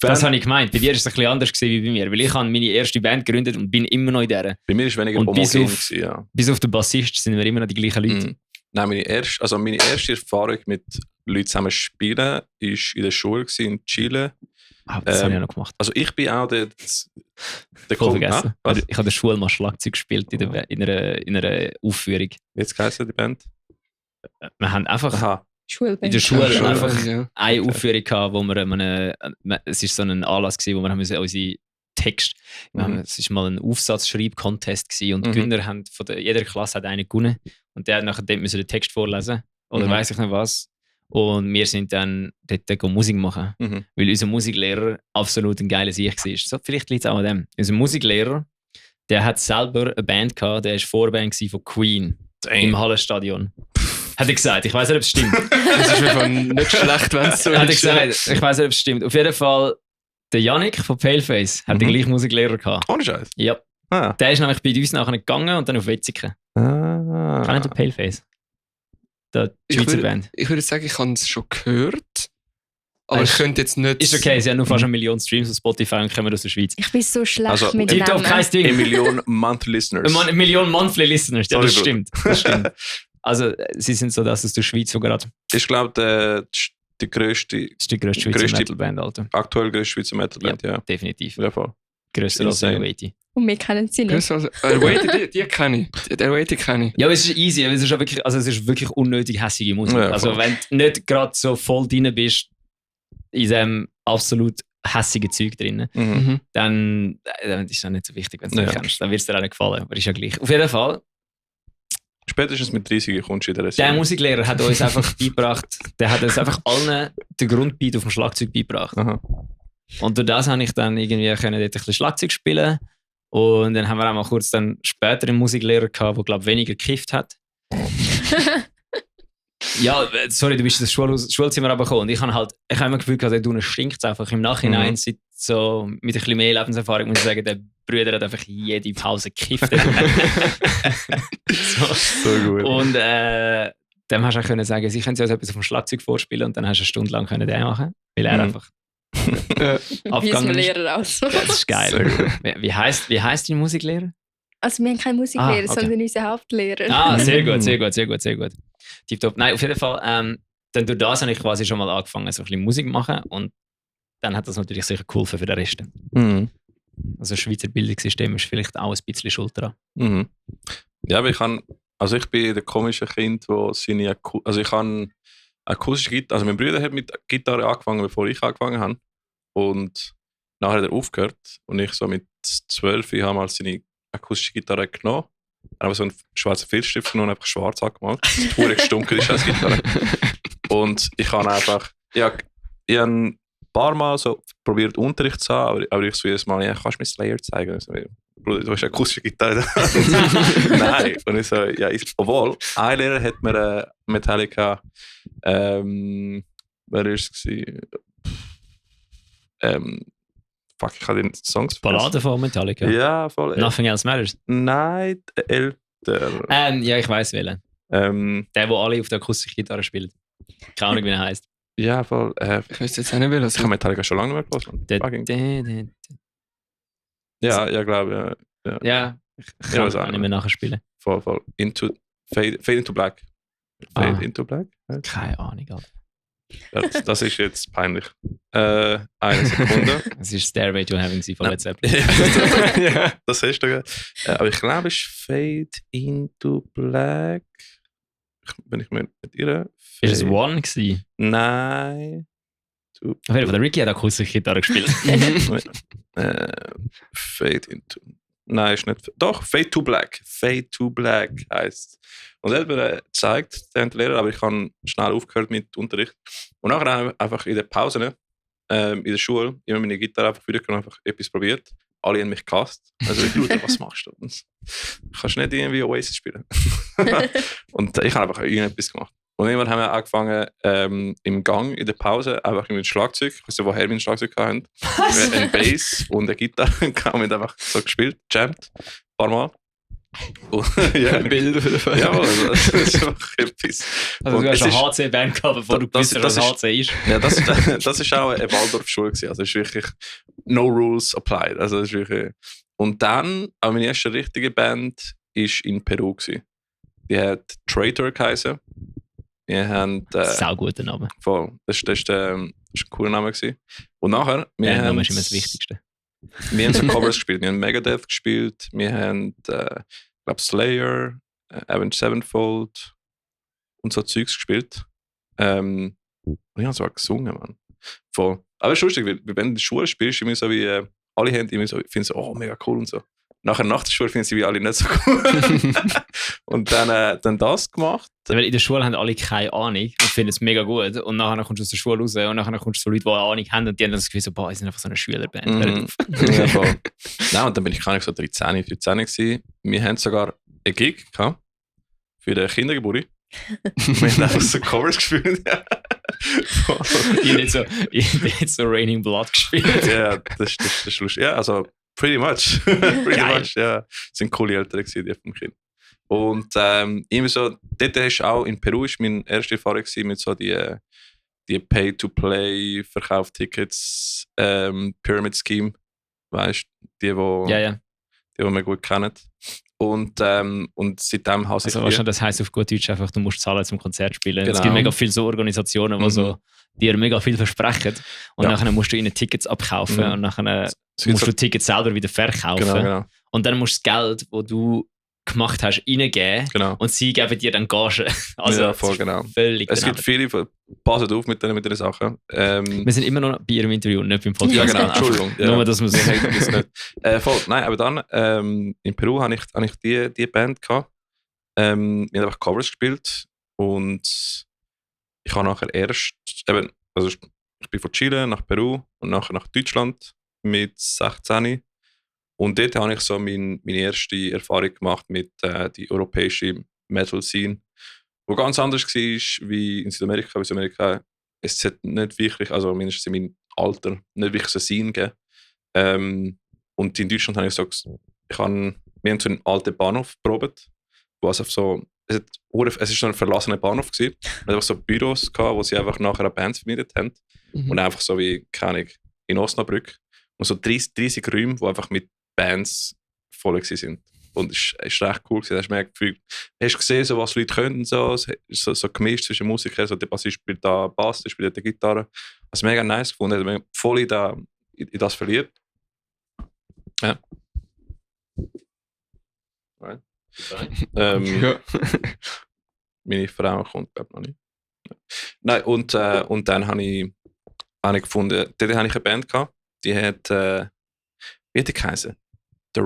das habe ich gemeint. Bei dir ist es ein bisschen anders gewesen wie bei mir, weil ich habe meine erste Band gegründet und bin immer noch in der. bei mir ist weniger Und bis homogen auf- gewesen, ja. Bis auf den Bassist sind wir immer noch die gleichen Leute. Mhm. Nein, meine erste Erfahrung mit Leuten zusammen spielen ist in der Schule gewesen, in Chile. Ah, das habe ich auch noch gemacht. Also ich bin auch der Voll vergessen. Was? Ich habe in der Schule mal Schlagzeug gespielt in einer Aufführung. Jetzt heisst die Band? Wir haben einfach Aha. Schulband. in der Schule Schon, einfach ja. eine Aufführung gehabt, wo wir es ist so ein Anlass gewesen, wo wir haben unsere Text, es ist mal ein Aufsatzschreib-Contest gewesen und die Mhm. Gewinner haben jeder Klasse hat einen gewonnen und der hat nachher den müssen den Text vorlesen oder Mhm. weiß ich nicht was Und wir sind dann dort Musik machen, Mhm. weil unser Musiklehrer absolut ein geiler Sieg war. So, vielleicht liegt es auch an dem. Unser Musiklehrer, der hat selber eine Band gehabt, der war Vorband von Queen im Hallenstadion. Hat er gesagt, ich weiß nicht, ob es stimmt. Das ist einfach nicht schlecht, wenn es so Hat er ist. gesagt, ich weiß nicht, ob es stimmt. Auf jeden Fall, der Yannick von Paleface hat den gleichen Musiklehrer gehabt. Ohne Scheiß. Ja, Ah. der ist nämlich bei uns nachher gegangen und dann auf Wetzikon. Kennt ihr Paleface? Die Schweizer Band. Ich würde sagen, ich habe es schon gehört. Aber ich könnte jetzt nicht... Ist okay, sie haben nur fast 1 Million Streams auf Spotify und kommen aus der Schweiz. Ich bin so schlecht Also, mit Tipptopp, kein Namen. Ding. 1 Million Monthly Listeners. 1 Million Monthly Listeners, ja, das Sorry, stimmt. Das stimmt. Also, sie sind so das aus der Schweiz, so gerade. Ich glaube, die grösste, Das ist die grösste Schweizer Grösste- Metalband, Alter. aktuell größte Schweizer Metalband, ja. Definitiv. Ja, voll. Grösser als Insane. Elevati. Und wir kennen sie nicht. Grösser als... die kenne ich. Die Elevati kenne ich. Ja, aber es ist easy, aber es ist, auch wirklich, also es ist wirklich unnötig hässige Musik. Ja, also, voll. wenn du nicht gerade so voll drin bist, in diesem absolut hässigen Zeug drin, Mhm. dann ist das nicht so wichtig, wenn du es nicht Ja. kennst. Dann wird es dir auch nicht gefallen, aber ist ja gleich. Auf jeden Fall, Spätestens mit 30 kommst du in der der Musiklehrer hat uns einfach beigebracht, der hat uns einfach allen den Grundbeat auf dem Schlagzeug beigebracht. Aha. Und durch das habe ich dann irgendwie können dort ein bisschen Schlagzeug spielen. Und dann haben wir auch mal kurz dann später einen Musiklehrer gehabt, der glaube weniger gekifft hat. Ja, sorry, du bist ins Schulzimmer runtergekommen und ich habe immer das Gefühl gehabt, du stinkt einfach. Im Nachhinein, seit so mit ein bisschen mehr Lebenserfahrung, muss ich sagen, der Brüder hat einfach jede Pause gekifft. So gut. Und dem hast du auch können sagen, sie können sich also etwas auf dem Schlagzeug vorspielen und dann hast du eine Stunde lang können den machen, weil er einfach Wie ist abgegangen mein ist. Lehrer aus? Ja, das ist geil. Sehr gut. Wie heisst dein Musiklehrer? Also wir haben keinen Musiklehrer, okay. sondern unseren Hauptlehrer. Ah, sehr gut, sehr gut, sehr gut, sehr gut. Tipptopp. Nein, auf jeden Fall, dann durch das habe ich quasi schon mal angefangen, so ein bisschen Musik zu machen und dann hat das natürlich sicher geholfen für den Rest. Mhm. Also das Schweizer Bildungssystem ist vielleicht auch ein bisschen schuld daran. Mhm. Ja, aber ich bin der komische Kind, wo also ich habe akustische Gitarre, also mein Bruder hat mit Gitarre angefangen, bevor ich angefangen habe und nachher hat er aufgehört und ich so mit 12 habe mal seine akustische Gitarre genommen, habe so einen schwarzen Filzstift genommen und einfach schwarz angemalt. Das ist verdammt gestunken, ist als Gitarre. Und ich habe einfach, ich habe ein paar Mal so probiert Unterricht zu haben, aber ich so jedes Mal, ja, kannst du mir Slayer zeigen? Und ich so, Bruder, du hast eine akustische Gitarre. Nein. Und ich so, ja, obwohl, ein Lehrer hat mir Metallica, wer war es? Fuck, ich habe den Songs Ballade von Metallica. Ja, voll. Nothing Else Matters. Nein, älter. Ja, ich weiß welchen. Der alle auf der Akustikgitarre spielt. Keine Ahnung, wie er heißt. Ja, voll. Ich weiß jetzt auch nicht, welches. Ich habe Metallica schon lange nicht mehr gehört. Ja, glaube ja. Ja, ich Ja, kann was auch auch nicht mehr nachspielen. Voll. Fade into Black. Fade Ah. into Black? Keine Ahnung, Alter. Ja, das ist jetzt peinlich. Eine Sekunde. Es ist Stairway to Heaven von Ja. Led Zeppelin. Ja, das hast du ja. Aber ich glaube, es ist Fade into Black. Wenn ich mir nicht irre. Ist es One gewesen? Nein. Auf jeden Fall, der Ricky hat Akustikgitarre gespielt. Fade into. Nein, ist nicht. Doch, Fade to Black. Fade to Black heisst. Und er hat mir gezeigt, der Lehrer, aber ich habe schnell aufgehört mit Unterricht. Und nachher habe ich einfach in der Pause, in der Schule, immer meine Gitarre einfach wieder einfach etwas probiert. Alle haben mich gehasst. Also ich Bruder, was machst du? Und kannst nicht irgendwie Oasis spielen. Und ich habe einfach irgendetwas gemacht. Und irgendwann haben wir angefangen, im Gang, in der Pause, einfach mit dem Schlagzeug, ich weiß nicht, woher wir ein Schlagzeug hatten, ein Bass und eine Gitarre, und haben einfach so gespielt, jammed, ein paar Mal. Und, ja, Ein Bild auf jeden Fall. ja, also, das ist einfach etwas. Also Und du hast es eine ist- HC-Band gehabt, bevor du Das- gewusst hast, das was HC ist. Ja, das ist auch eine Waldorfschule gewesen. Also es ist wirklich no rules applied. Also es ist wirklich. Und dann, aber meine erste richtige Band ist in Peru gewesen. Die hat Traitor geheißen. Wir haben Sauguter Name. voll. Das ist ein cooler Name gewesen. Und nachher, wir Der Name haben ist immer das Wichtigste. wir haben so Covers gespielt. Wir haben Megadeth gespielt. Wir haben, glaube Slayer, Avenged Sevenfold und so Zeugs gespielt. Und ich habe sogar gesungen, Mann. Voll. Aber es ist lustig, weil wenn du in der Schule spielst, immer so wie alle haben immer so, finden so, oh, mega cool und so. Nachher nach der Schule finden sie wie alle nicht so gut. Und dann das gemacht. Weil in der Schule haben alle keine Ahnung und finden es mega gut. Und nachher kommst du aus der Schule raus und nachher kommst du zu Leuten, die eine Ahnung haben und die haben dann das Gefühl, so, boah, sie sind einfach so eine Schülerband. Ja, voll. Nein, und dann bin ich gar nicht so 13, 14 gewesen. Wir haben sogar einen Gig gehabt für den Kindergeburtstag. Wir haben einfach so Covers gespielt. Ich habe nicht so Raining Blood gespielt. Ja, das ist lustig. Ja, also pretty much. Pretty much, ja. Das sind coole Eltern gewesen, die vom Kind. Und immer so, dort ist auch in Peru ist meine erste Erfahrung gewesen mit so die Pay-to-Play Verkauftickets Pyramid Scheme. Weißt du, die wir gut kennen. Und seitdem habe ich also wahrscheinlich das heisst auf gut Deutsch einfach, du musst zahlen zum Konzert spielen. Genau. Es gibt mega viele so Organisationen, die so dir mega viel versprechen und nachher musst du ihnen Tickets abkaufen und nachher musst du Tickets selber wieder verkaufen. Genau. Und dann musst du das Geld, das du gemacht hast, reingeben und sie geben dir dann Gage. Also ja, voll genau. Völlig es gibt viele, passt auf mit den Sachen. Wir sind immer noch bei Ihrem Interview, nicht beim Podcast. Ja, genau, Entschuldigung. Nur, dass wir es nicht. Voll, nein, aber dann, in Peru habe ich die Band gehabt. Wir haben einfach Covers gespielt und ich habe nachher erst, also ich bin von Chile nach Peru und nachher nach Deutschland mit 16. Und dort habe ich so meine erste Erfahrung gemacht mit der europäischen Metal-Scene, wo ganz anders war wie in Südamerika. Weil in Südamerika es hat nicht wirklich, also mindestens in meinem Alter, nicht wirklich so Scene gegeben. Und in Deutschland habe ich so, wir haben so einen alten Bahnhof probiert, wo es so, es ist so ein verlassener Bahnhof gewesen. Und einfach so Büros gehabt, wo sie einfach nachher eine Band vermietet haben. Und einfach so wie, keine Ahnung, in Osnabrück. Und so 30 Räume, die einfach mit Bands voll sind. Und es ist recht cool gewesen. Hast du gesehen, so, was Leute können, so gemischt zwischen Musikern, so der Bassist spielt da Bass, der spielt da Gitarre. Das mega nice gefunden, also voll in das verliebt. Ja. Right. Ja. Meine Frau kommt, glaube ich, noch nicht. Nein, und dann habe ich gefunden, dort habe ich eine Band gehabt, die hat, wie hat die geheißen? The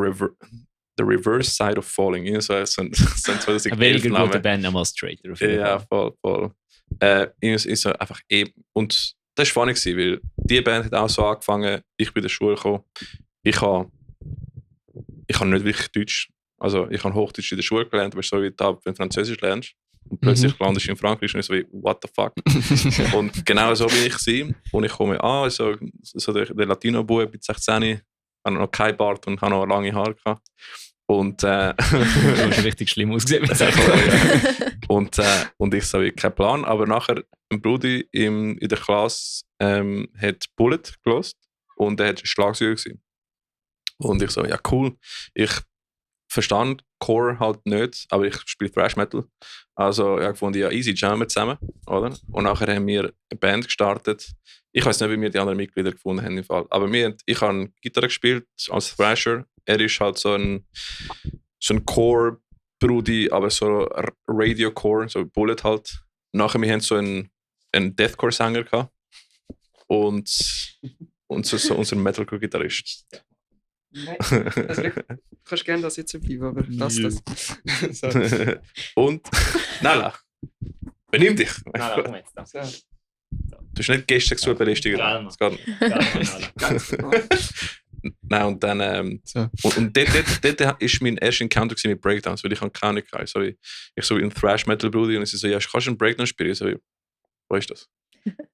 Reverse Side of Falling. Ja, so ein 2011 Eine weniger gute Band, einmal straighter. Ja, voll. Ist so einfach und das war spannend, weil die Band hat auch so angefangen, ich bin in der Schule gekommen. Ich habe nicht wirklich Deutsch, also ich habe Hochdeutsch in der Schule gelernt, aber so wie da, wenn du Französisch lernst und plötzlich landest du in Frankreich und ich so wie, what the fuck? Und genau so bin ich gewesen. Und ich komme an, so der Latino-Bub mit 16, habe noch kein Bart und habe noch lange Haare gehabt. Und du hast richtig schlimm ausgesehen. und ich so wie, kein Plan. Aber nachher, ein Bruder in der Klasse hat Bullet gelost und er hat Schlagzeuger gewesen. Und ich so, ja cool. Ich verstand Core halt nicht, aber ich spiele Thrash Metal. Also ich habe gefunden, ja easy, jammen wir zusammen, oder? Und nachher haben wir eine Band gestartet. Ich weiß nicht, wie wir die anderen Mitglieder gefunden haben im Fall. Aber ich habe Gitarre gespielt als Thrasher. Er ist halt so ein Core-Brudi, aber so Radio-Core, so Bullet halt. Nachher wir haben so einen Deathcore-Sänger gehabt. Und so unser Metalcore-Gitarrist. Nein, also du kannst gerne das jetzt bleiben, aber lass das. So. Und Nala, benimm dich. Nein, komm jetzt. So. Du bist nicht Gäste sexuell belästigen. Das geht nicht. Ganz genau. Nein, und dann So. und dort war mein erster Encounter mit Breakdowns, weil ich keine Ahnung hatte. Ich so wie ein Thrash-Metal-Bruder und ich so, ja, kannst du einen Breakdown spielen? Ich so, wo ist das?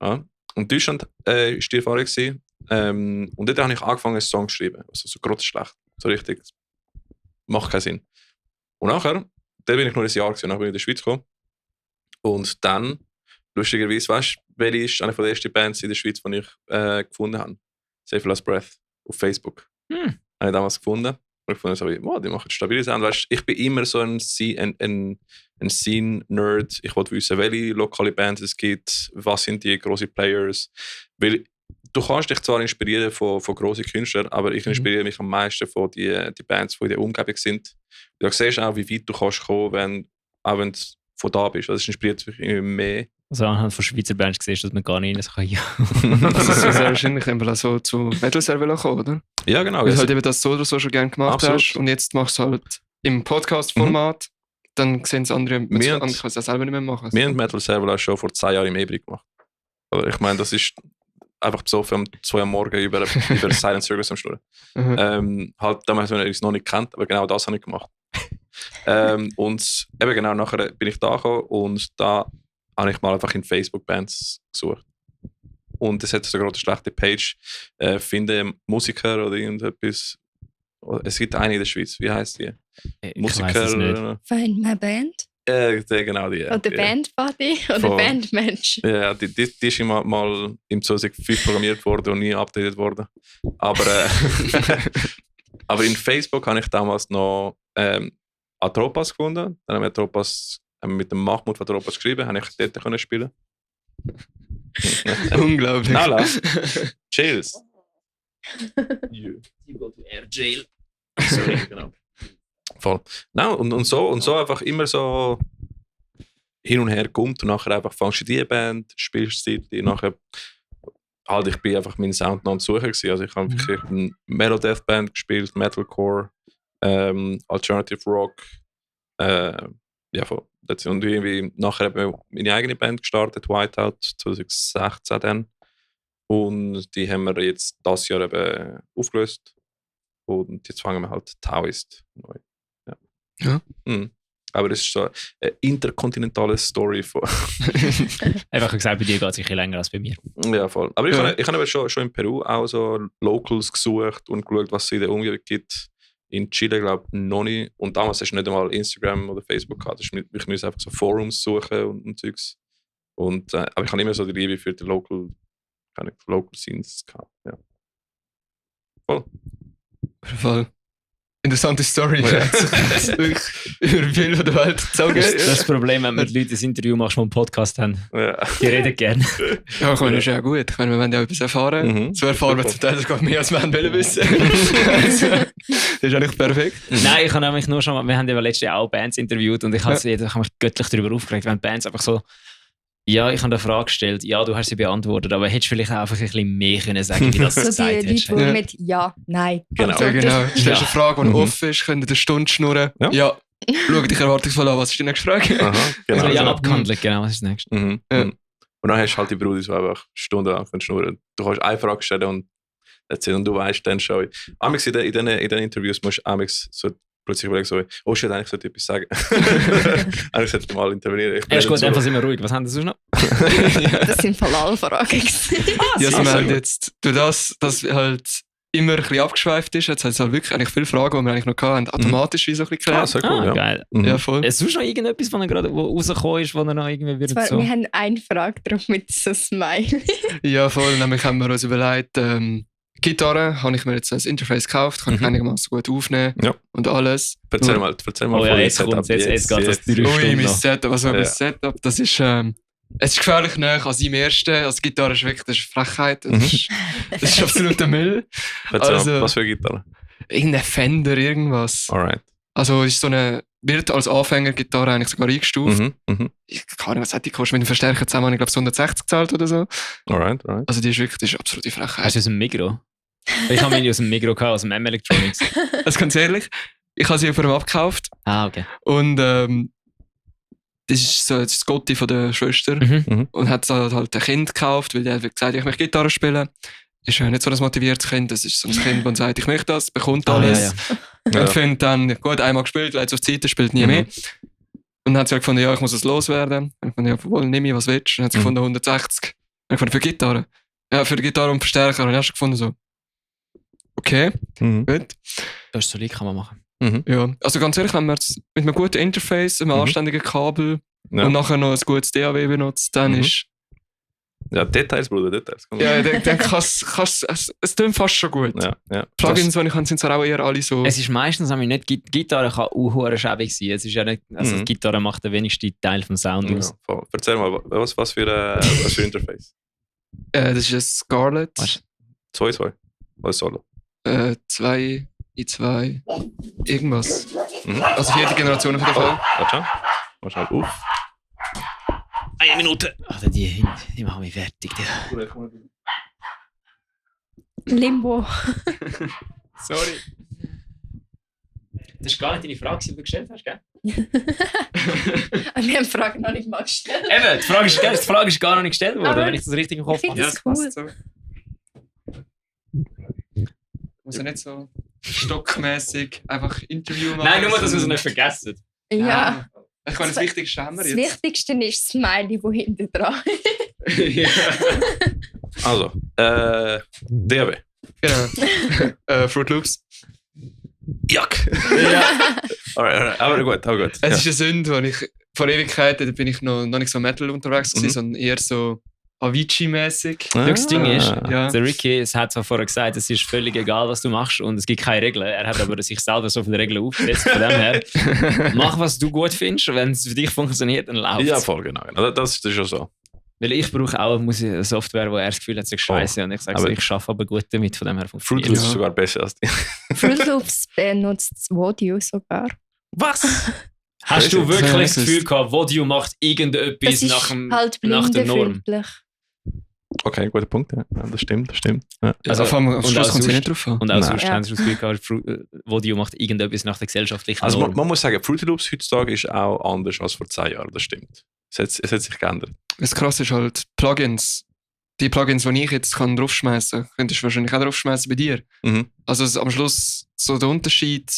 Ja. Und Deutschland war die Erfahrung gewesen. Und dort habe ich angefangen, einen Song zu schreiben. Also so grottenschlecht. So richtig. Macht keinen Sinn. Und nachher, da bin ich nur ein Jahr gewesen, nachher bin ich in der Schweiz gekommen. Und dann, lustigerweise, weißt du, welche ist eine der ersten Bands in der Schweiz, die ich gefunden habe? Save Last Breath auf Facebook. Habe ich damals gefunden. Und ich fand so, wow, die machen stabile Sound. Weißt, ich bin immer so ein Scene-Nerd. Ich wollte wissen, welche lokale Bands es gibt, was sind die grossen Players. Weil du kannst dich zwar inspirieren von grossen Künstlern, aber ich inspiriere mich am meisten von die Bands, die in der Umgebung sind. Du siehst auch, wie weit du kannst kommen, wenn du von da bist. Also es inspiriert mich immer mehr, Also anhand von Schweizer Bands siehst du, dass man gar nicht rein so kann. Ja. Das ist sehr wahrscheinlich einfach so zu Metal Server kommen, oder? Ja, genau. Weil du halt eben das so oder so schon gerne gemacht Absolut. hast und jetzt machst du halt im Podcast-Format, dann sehen es andere, man kann es auch selber nicht mehr machen. Wir haben Metal Server schon vor 2 Jahren im Ebri gemacht. Aber ich meine, das ist einfach besoffen um 2 Uhr am Morgen über Silent Circus am Schnurren. Halt damals, wenn ihr es noch nicht kennt, aber genau das habe ich gemacht. Und eben genau nachher bin ich da gekommen und da habe ich mal einfach in Facebook-Bands gesucht. Und es hat sogar eine schlechte Page. Finde Musiker oder irgendetwas. Es gibt eine in der Schweiz, wie heisst die? Musiker. Find my band? Genau die. Oder Bandbody? Oder Bandmensch? Ja, die ist mal im 2005 programmiert worden und nie updated worden. Aber in Facebook habe ich damals noch Atropas gefunden. Dann haben wir Atropas mit dem Mahmoud von Atropas geschrieben, habe ich dort können spielen. Unglaublich. Nala. Chills. You go to air jail. Sorry, genau. Voll. No, und so einfach immer so hin und her kommt und nachher einfach fängst du die Band, spielst die nachher halt, ich bin einfach meinen Sound noch am Suchen gewesen. Also ich habe wirklich eine Metal-Death Band gespielt, Metalcore, Alternative Rock, ja voll. Und irgendwie nachher habe ich meine eigene Band gestartet, Whiteout, 2016 dann. Und die haben wir jetzt dieses Jahr eben aufgelöst. Und jetzt fangen wir halt Taoist neu. Ja. Aber es ist so eine interkontinentale Story von. Einfach gesagt, bei dir geht es ein bisschen länger als bei mir. Ja, voll. Aber ich habe aber schon in Peru auch so Locals gesucht und geschaut, was es in der Umgebung gibt. In Chile, glaube ich, noch nicht. Und damals hast du nicht einmal Instagram oder Facebook gehabt. Ich musste einfach so Forums suchen und Zeugs. Aber ich habe immer so die Liebe für die Local Scenes gehabt. Ja. Voll. Interessante Story. Ja. Über viel von der Welt zu sagen. Das Problem, wenn du mit Leuten ein Interview machst, die einen Podcast haben. Ja. Die reden gerne. Ja, ich meine, das ist ja gut. Ich meine, wir wollen ja etwas erfahren. So erfahren wir zum Teil sogar mehr, als wir wollen wissen. Also, das ist eigentlich perfekt. Nein, ich habe nämlich nur schon mal, wir haben ja letztes Jahr auch Bands interviewt und ich habe mich göttlich darüber aufgeregt, wenn Bands einfach so, ja, ich habe eine Frage gestellt, ja, du hast sie beantwortet, aber hättest du vielleicht auch einfach ein bisschen mehr können sagen, wie das so gesagt die hättest. Leute, die mit Ja, Nein. Genau. Ja, genau. Du stellst eine Frage, die offen ist, könnt ihr eine Stunde schnurren. Ja. Schau dich erwartungsvoll an, was ist die nächste Frage? Aha, genau. Also, ja, abgehandelt, genau, was ist das nächste? Ja. Und dann hast du halt die Brüder, die einfach stundenlang schnurren. Du kannst eine Frage stellen und erzählen und du weißt dann schon. Amigs in den Interviews musst du so plötzlich überlegen, so, oh shit, eigentlich sollte ich etwas sagen. Eigentlich sollte ich mal intervenieren. Ja, ist gut, einfach sind wir ruhig. Was haben Sie sonst noch? Das sind voll alle Fragen. Ja, also wir haben jetzt, durch das halt immer ein bisschen abgeschweift ist, jetzt hat es halt wirklich eigentlich viele Fragen, die wir eigentlich noch hatten, automatisch wie so ein bisschen geklärt. Sehr cool, ja. Geil. Ja, voll. Ist sonst noch irgendetwas, was gerade rausgekommen ist, wo er noch irgendwie wieder so... Wir haben eine Frage drauf mit so Smiley. Ja, voll. Nämlich haben wir uns überlegt, Gitarre habe ich mir jetzt als Interface gekauft, kann ich einigermaßen gut aufnehmen und alles. Erzähl mal oh ja, jetzt kommt es, jetzt geht das 3 Stunden mein noch. Setup, also mein Setup, das ist, es ist gefährlich näher als im ersten. Also Gitarre ist wirklich, das ist Frechheit, das ist absoluter Müll. Erzähl Also, mal, was für eine Gitarre? Irgendein Fender, irgendwas. Alright. Also ist so eine, wird als Anfängergitarre eigentlich sogar eingestuft. Ich kann nicht, was hat die gekostet? Mit dem Verstärker zusammen habe ich glaube 160 gezahlt oder so. Alright. Also die ist wirklich, das ist absolute Frechheit. Hast du aus dem Migros? Ich habe meine aus dem Migros gehabt, aus dem M-Electronics. Also ganz ehrlich, ich habe sie von ihm abgekauft. Ah, okay. Und das ist so das Gotti von der Schwester. Und hat halt ein Kind gekauft, weil der hat gesagt, ich möchte Gitarre spielen. Ist ja nicht so ein motiviertes Kind, das ist so ein Kind, das sagt, ich möchte das, bekommt alles. Und findet dann, gut, einmal gespielt, leidet auf die Seite, spielt nie mehr. Und dann hat sie halt gefunden, ja, ich muss es loswerden. Und ich fand, ja, wohl, nimm mir, was willst du. Und dann hat sie gefunden, 160. Und ich gefunden, für Gitarre. Ja, für die Gitarre und Verstärker. Und dann hast du gefunden, so, okay, gut. Das ist solid, kann man machen. Ja, also ganz ehrlich, wenn man jetzt mit einem guten Interface, einem anständigen Kabel und nachher noch ein gutes DAW benutzt, dann ist... Ja, Details, Bruder, Details. Ja, dann kannst es tönt fast schon gut. Ja. Plugins, die ich habe, sind zwar auch eher alle so... Es ist meistens nicht, Gitarre kann auch schäbig sein. Es ist ja nicht, also die Gitarre macht den wenigsten Teil vom Sound aus. Voll. Erzähl mal, was für Interface? Das ist ein Scarlett. 2.2. Oder Solo? 2 i2 irgendwas. Also 4. Generation auf jeden Fall. Warte mal auf. 1 Minute. Alter, die machen mich fertig. Limbo. Sorry. Das war gar nicht deine Frage, die du gestellt hast, gell? Wir haben die Frage noch nicht mal gestellt. Eben, die Frage ist gar noch nicht gestellt worden, Aber wenn ich das richtig im Kopf ich habe. finde das cool. So. Muss ja nicht so stockmäßig einfach Interview machen. Nein, nur, dass wir es nicht vergessen. Ja. Ich kann das Wichtigste haben wir Das jetzt. Wichtigste ist das Smiley, das hinten dran ist. Ja. Also, DAW. Genau. Fruit Loops. Jack! alright. Aber gut. Es ist eine Sünde, wo ich vor Ewigkeiten da bin ich noch nicht so Metal unterwegs gewesen, sondern eher so Avicii-mäßig. Das Ding ist, Ja. der Ricky hat zwar vorher gesagt, es ist völlig egal, was du machst und es gibt keine Regeln. Er hat aber sich selber so viele Regeln aufgesetzt. Von dem her, mach, was du gut findest. Wenn es für dich funktioniert, dann läuft es. Ja, voll, genau. Das ist schon so. Weil ich brauche auch eine Software, wo er das Gefühl hat, es ist scheiße. Und ich sage, Aber- ich arbeite aber gut damit. Von dem her Fruit funktioniert Loops es. ist sogar besser als die. Fruit Loops benutzt Vodio sogar. Was? Hast du Crazy. wirklich Ja, das das Gefühl gehabt, Vodio macht irgendetwas Das ist halt nach der Norm? blindenfreundlich. Okay, guter Punkt. Ja, das stimmt. Ja. Also, Also, am und Schluss als kommt es sonst- nicht drauf an. Und auch Nein. sonst Ja. haben sie das Gefühl gehabt, Vodio macht irgendetwas nach der gesellschaftlichen Also Norm. man muss sagen, Fruity Loops heutzutage ist auch anders als vor 2 Jahren. Das stimmt. Es hat sich geändert. Das Krasse ist halt Plugins. Die Plugins, die ich jetzt draufschmeißen kann, könntest du wahrscheinlich auch draufschmeißen bei dir. Mhm. Also am Schluss, so der Unterschied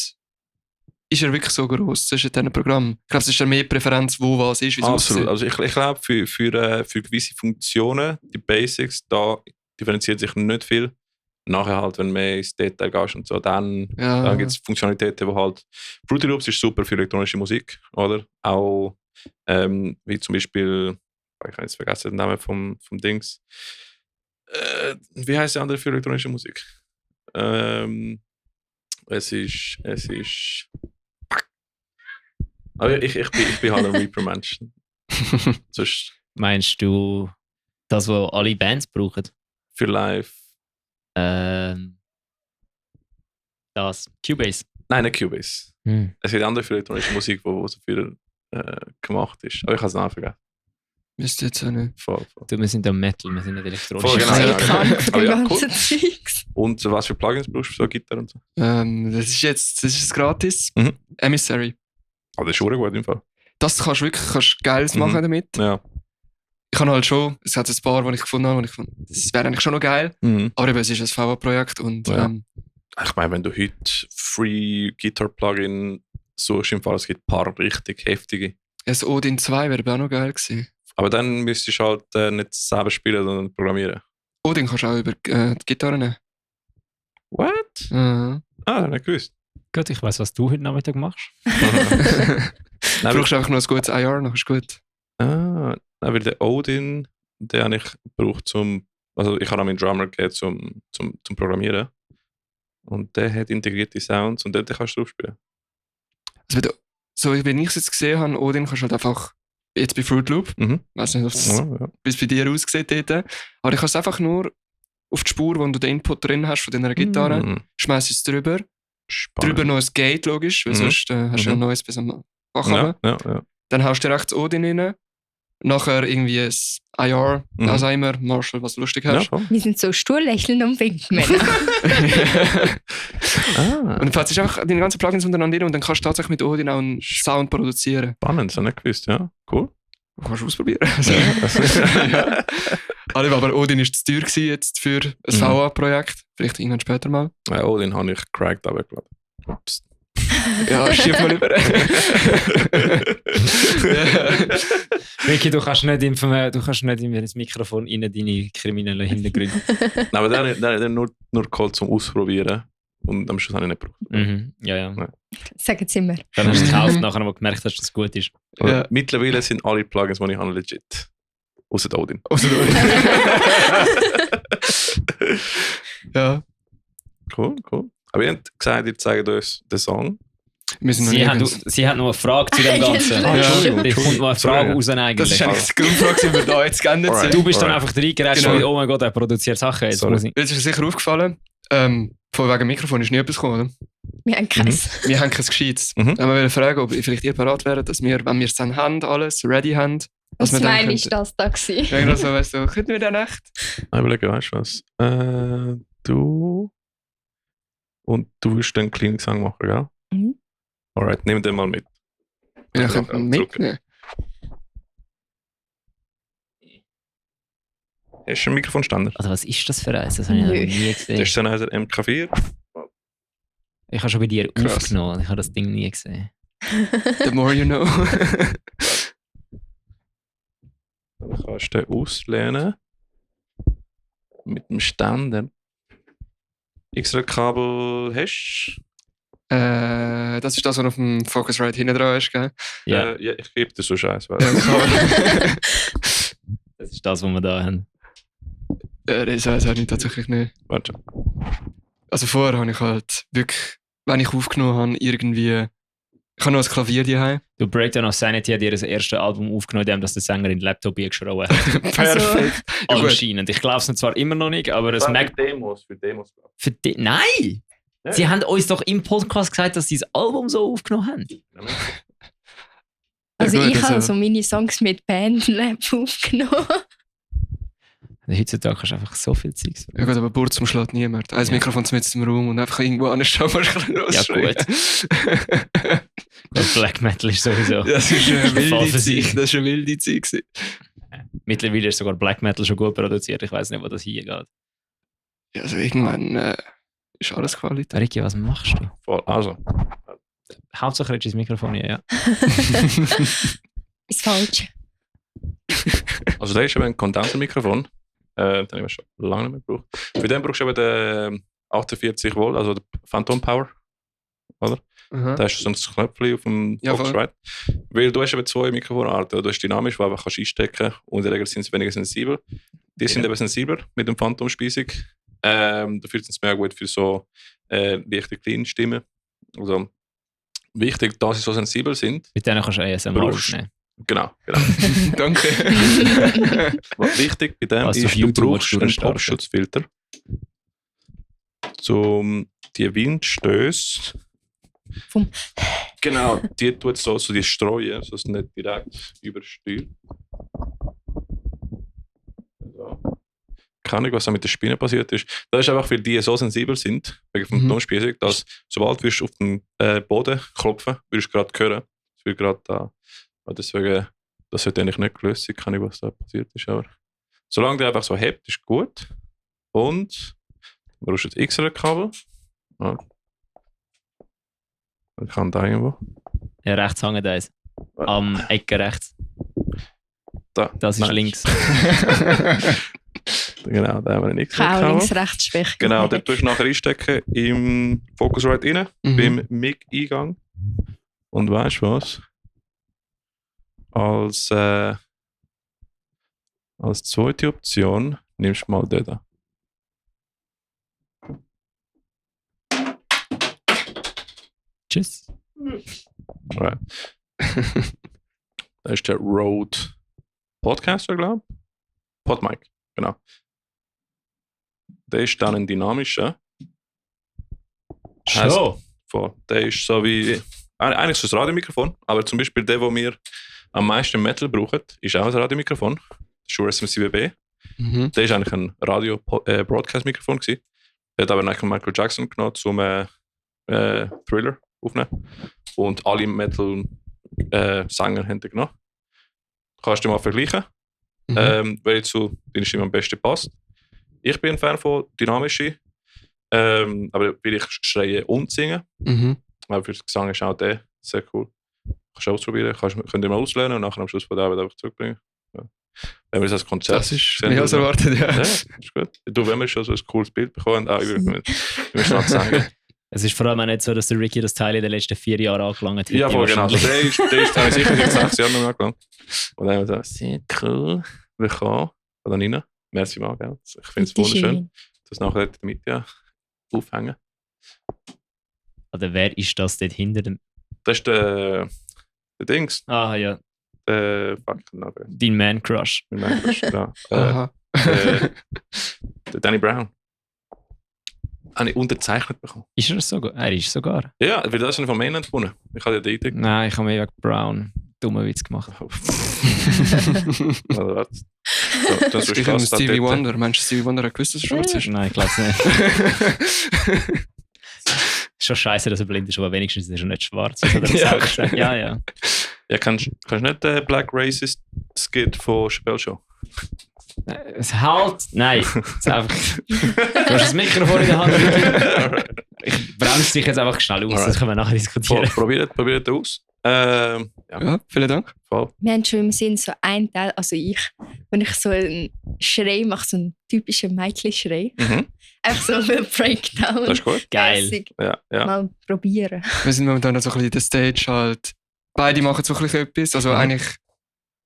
ist ja wirklich so groß zwischen diesen Programmen. Ich glaube, es ist ja mehr Präferenz, wo was ist, wie es Absolut. aussieht. Also ich glaube, für gewisse Funktionen, die Basics, da differenziert sich nicht viel. Nachher halt, wenn du mehr ins Detail gehst und so, dann Ja. gibt es Funktionalitäten, wo halt... Fruity Loops ist super für elektronische Musik, oder? Auch wie zum Beispiel... Ich habe jetzt vergessen den Namen vom Dings. Wie heißt der andere für elektronische Musik? Es ist... Aber ich bin halt ein Reaper-Mensch. Sonst Meinst du das, was alle Bands brauchen? für live... Das. Cubase. Nein, nicht Cubase. Es gibt andere für elektronische Musik, wo so viel gemacht ist. Aber ich habe es nachher Müsste jetzt auch nicht. voll. Du, wir sind ja Metal, wir sind nicht elektronisch. Voll, Ich genau, bin ja, krank von Aber dem ja, ganzen Zeugs. Und was für Plugins brauchst du für so Gitarre und so? Das ist gratis. Mhm. Emissary. Ah, das ist schon gut im Fall. Das kannst du wirklich Geiles Mhm. machen damit. Ja. Ich habe halt schon, es hat ein paar, die ich gefunden habe, das wäre eigentlich schon noch geil. Mhm. Aber eben, es ist ein VA-Projekt und Ja. Ich meine, wenn du heute Free Guitar Plugin suchst, im Fall, es gibt ein paar richtig heftige. das Odin 2 wäre aber auch noch geil gewesen. Aber dann müsstest du halt nicht selber spielen, sondern programmieren. Odin kannst du auch über die Gitarre nehmen. What? Mhm. Ah, nicht gewusst. Gut, ich weiß, was du heute Nachmittag machst. Du Nein, brauchst einfach nur ein gutes IR, dann ist gut. nein, weil der Odin, den habe ich gebraucht zum... Also ich habe auch meinen Drummer gegeben zum Programmieren. Und der hat integrierte Sounds und dort kannst du drauf spielen. Also, wenn ich es jetzt gesehen habe, Odin kannst du halt einfach jetzt bei Fruit Loop, Mhm. ich weiß nicht, ob es Ja. bis bei dir aussieht dort, aber ich kann es einfach nur auf die Spur, wo du den Input drin hast von deiner Gitarre, Mhm. schmeiß es drüber, Spannend. drüber noch ein Gate, logisch, weil Mhm. sonst hast du ja Mhm. ein neues bis am Bach Ja, runter. ja. Dann haust du rechts Odin rein, nachher irgendwie ein IR, Mhm. was auch immer, Marshall, was du lustig Ja, hast. voll. Wir sind so stur lächelnd und winken, Männer. Ah, Und du fährst einfach deine ganzen Plugins untereinander rein und dann kannst du tatsächlich mit Odin auch einen Sound produzieren. spannend, das habe ich nicht gewusst, ja. Cool. Du kannst ausprobieren. Aber Odin war zu teuer gewesen jetzt für ein Mhm. VA-Projekt. Vielleicht irgendwann später mal. Ja, oh, den habe ich cracked abgeladen. Ups. Ja, schieb mal über. Ricky, du kannst nicht in das Mikrofon rein deine kriminellen Hintergründe. Nein, aber der hat nur geholt zum Ausprobieren. Und am Schluss habe ich nicht gebraucht. Mhm. Ja. Sagen sie immer. Dann hast du es gekauft, nachher aber gemerkt, dass das gut ist. Aber Ja. mittlerweile sind alle Plugins, die ich habe, legit. Außer Odin. Ja, Cool. Aber ihr habt gesagt, ihr zeigt uns den Song. wir sind noch Sie hat noch eine Frage zu dem Ganzen. Ah, Entschuldigung. Da kommt noch eine Frage raus Das eigentlich. ist eigentlich die Grundfrage, die wir da jetzt geändert Alright. sind. Du bist dann Alright. einfach reingerätscht, Genau. und, oh mein Gott, er produziert Sachen. Jetzt Sorry. muss ich. Jetzt ist dir sicher aufgefallen, von wegen Mikrofon ist nie etwas gekommen, oder? Wir haben keins. Wir haben kein Gescheites. Mhm. Wir wollen fragen, ob vielleicht ihr parat wäre, dass wir, wenn wir es dann haben, alles ready haben, Was Was man meine denken ich das da gewesen? Ja, genau so, weißt du, könnten wir dann echt? Ich überlege, weißt du was? Du und du willst den kleinen Gesang machen, gell? Mhm. Alright, nimm den mal mit. Ja, Ja, könnten wir zurück. mitnehmen. Hast du einen Mikrofonständer? Also was ist das für eins? Das habe ich noch Nö. nie Das gesehen. ist so ein MK4. Ich habe schon bei dir Krass. aufgenommen. Ich habe das Ding nie gesehen. The more you know. Dann kannst du den auslehnen. Mit dem Ständer. XLR-Kabel hast Das ist das, was auf dem Focusrite hinten dran ist, gell? Ja, ja, ich gebe dir so Scheiße. das ist das, was wir da haben. Das weiß ich tatsächlich nicht. Warte. Also vorher habe ich halt wirklich, wenn ich aufgenommen habe, irgendwie... Ich habe noch ein Klavier daheim. Du, Breakdown of Sanity hat ihr das erste Album aufgenommen, indem das der Sänger in den Laptop eingeschraubt hat. Perfekt. Ja, gut. Anscheinend. Ich glaube es zwar immer noch nicht, aber das merkt... Für Demos. Nein! Ja. Sie haben uns doch im Podcast gesagt, dass sie das Album so aufgenommen haben. Also Ja, gut, ich habe also- so meine Songs mit Bandlab aufgenommen. Heutzutage hast du einfach so viel Zeugs. Ja gut, aber Bord zum schlägt niemand. Ein Ja. Mikrofon mit im Raum und einfach irgendwo anstehen, mal ein bisschen Ja, gut. Black Metal ist sowieso... Das ist eine Fall wilde für sich. Zeit. Das ist eine wilde Zeit gewesen. Mittlerweile ist sogar Black Metal schon gut produziert. Ich weiß nicht, wo das hier geht. Ja, also irgendwann ist alles Qualität. Ricky, was machst du? Voll. Also, Hauptsache redest du ins Mikrofon, ja. Ist falsch. also der ist eben ein Kondensermikrofon. Den habe ich schon lange nicht mehr gebraucht. Für den brauchst du eben den 48 Volt, also den Phantom Power. Oder? Aha. Da hast du so ein Knöpfchen auf dem Ja, voll. Focusrite. Weil du hast eben zwei Mikrofonarten. Du hast dynamisch, wo du einfach einstecken kannst. Und in der Regel sind sie weniger sensibel. Die sind eben sensibler mit dem Phantom-Speisung. Dafür sind sie mehr gut für so leichte kleine Stimmen. Also wichtig, dass sie so sensibel sind. Mit denen kannst du ASMR Brauchst- aufnehmen. Genau. Danke. Was wichtig bei dem Was du ist, auf du YouTube brauchst einen durchstarten. Popschutzfilter. Um die Windstöße. Vom- Genau, die tut so die streuen, so dass es nicht direkt übersteuert. So. Keine Ahnung, was da mit den Spinnen passiert ist. Das ist einfach, weil die so sensibel sind, wegen vom Mhm. Tonspeisung, dass sobald du auf den Boden klopfen, würdest du gerade hören. Es wird gerade da. Deswegen, das sollte eigentlich nicht gelöst sein, keine Ahnung, was da passiert ist. Aber solange der einfach so hebt, ist gut. Und du brauchst jetzt XLR-Kabel. Ja. Ich kann da irgendwo. Ja, rechts hängt eins. Am Ecke rechts. Da. Das ist Nein. links. Genau, da haben wir einen Ich habe auch XLR-Kabel. links-rechts-Schwäche. Genau, dort tust du nachher einstecken im Focusrite rein, Mhm. beim Mic-Eingang. Und weißt du was? Als zweite Option nimmst du mal den da. Tschüss. Right. Das ist der Rode Podcaster, glaube ich. Podmic, genau. Der ist dann ein dynamischer. Schon. Voll. Der ist so wie. Eigentlich ist es ein Radiomikrofon, aber zum Beispiel der, den wir am meisten im Metal brauchen, ist auch ein Radiomikrofon. Das ist Shure SM7B. Mhm. Der ist eigentlich ein Radio-Broadcast-Mikrofon gewesen. Der hat aber eigentlich Michael Jackson genommen, zum Thriller aufnehmen. Und alle Metal-Sänger haben den genommen. Kannst du mal vergleichen, Mhm. wer zu deiner Stimme am besten passt. Ich bin ein Fan von dynamischen, aber will ich schreien und singen. Mhm. Aber für das Gesang ist auch der sehr cool. Kannst du ausprobieren, könnt ihr mal auslernen und nachher am Schluss von der Arbeit einfach zurückbringen. Ja. Wenn wir das als Konzert Das ist sehen, mehr als dann- erwartet, ja. Ja, ist gut. Du, wenn wir schon so ein cooles Bild bekommen, ich will schnell sagen. Es ist vor allem auch nicht so, dass der Ricky das Teil in den letzten 4 Jahren angelangt hat. Ja, voll genau. Also Wahrscheinlich. der ist habe ich sicher seit 6 Jahren noch angelangt. Und dann haben wir gesagt, sehr cool, willkommen. Und dann rein. Merci mal, gell. Ich finde es wunderschön. Das nachher dort mit ja aufhängen. Oder wer ist das dort hinter dem... Das ist der Dings. Ah ja, Der fuck, Name. dein Man-Crush. Mein Name ist, genau. Aha. Der Danny Brown. Habe ich unterzeichnet bekommen. Ist er sogar? Er ist sogar. Ja, weil das ist von Mainland gewonnen. Ich hatte ja die Idee. Nein, ich habe mehr wegen Brown. dummen Witz gemacht. Also, warte. So, das ist Ich krass, habe Stevie dort. Wonder. Meinst du, Stevie Wonder hat gewusst, dass er schwarz ist? Nein, ich glaube es nicht. Ist schon scheiße, dass er blind ist, aber wenigstens ist er nicht schwarz. Das hat er Ja. selber gesagt. Ja. Ja, kannst du nicht den Black Racist Skit von Chappelle Show? Es halt. Nein. Es ist einfach, du hast das Mikrofon in der Hand. Ich bremse dich jetzt einfach schnell aus, das können wir nachher diskutieren. Probiert aus. Ja, Ja, vielen Dank. voll. Wir haben schon im Sinn so einen Teil, also ich, wenn ich so einen Schrei mache, so einen typischen Mädchen-Schrei. Mhm. Einfach so einen Breakdown. Das ist gut. Geil. mäßig. Ja. Mal probieren. Wir sind momentan so ein bisschen in der Stage halt. Beide machen so ein bisschen etwas. Also eigentlich,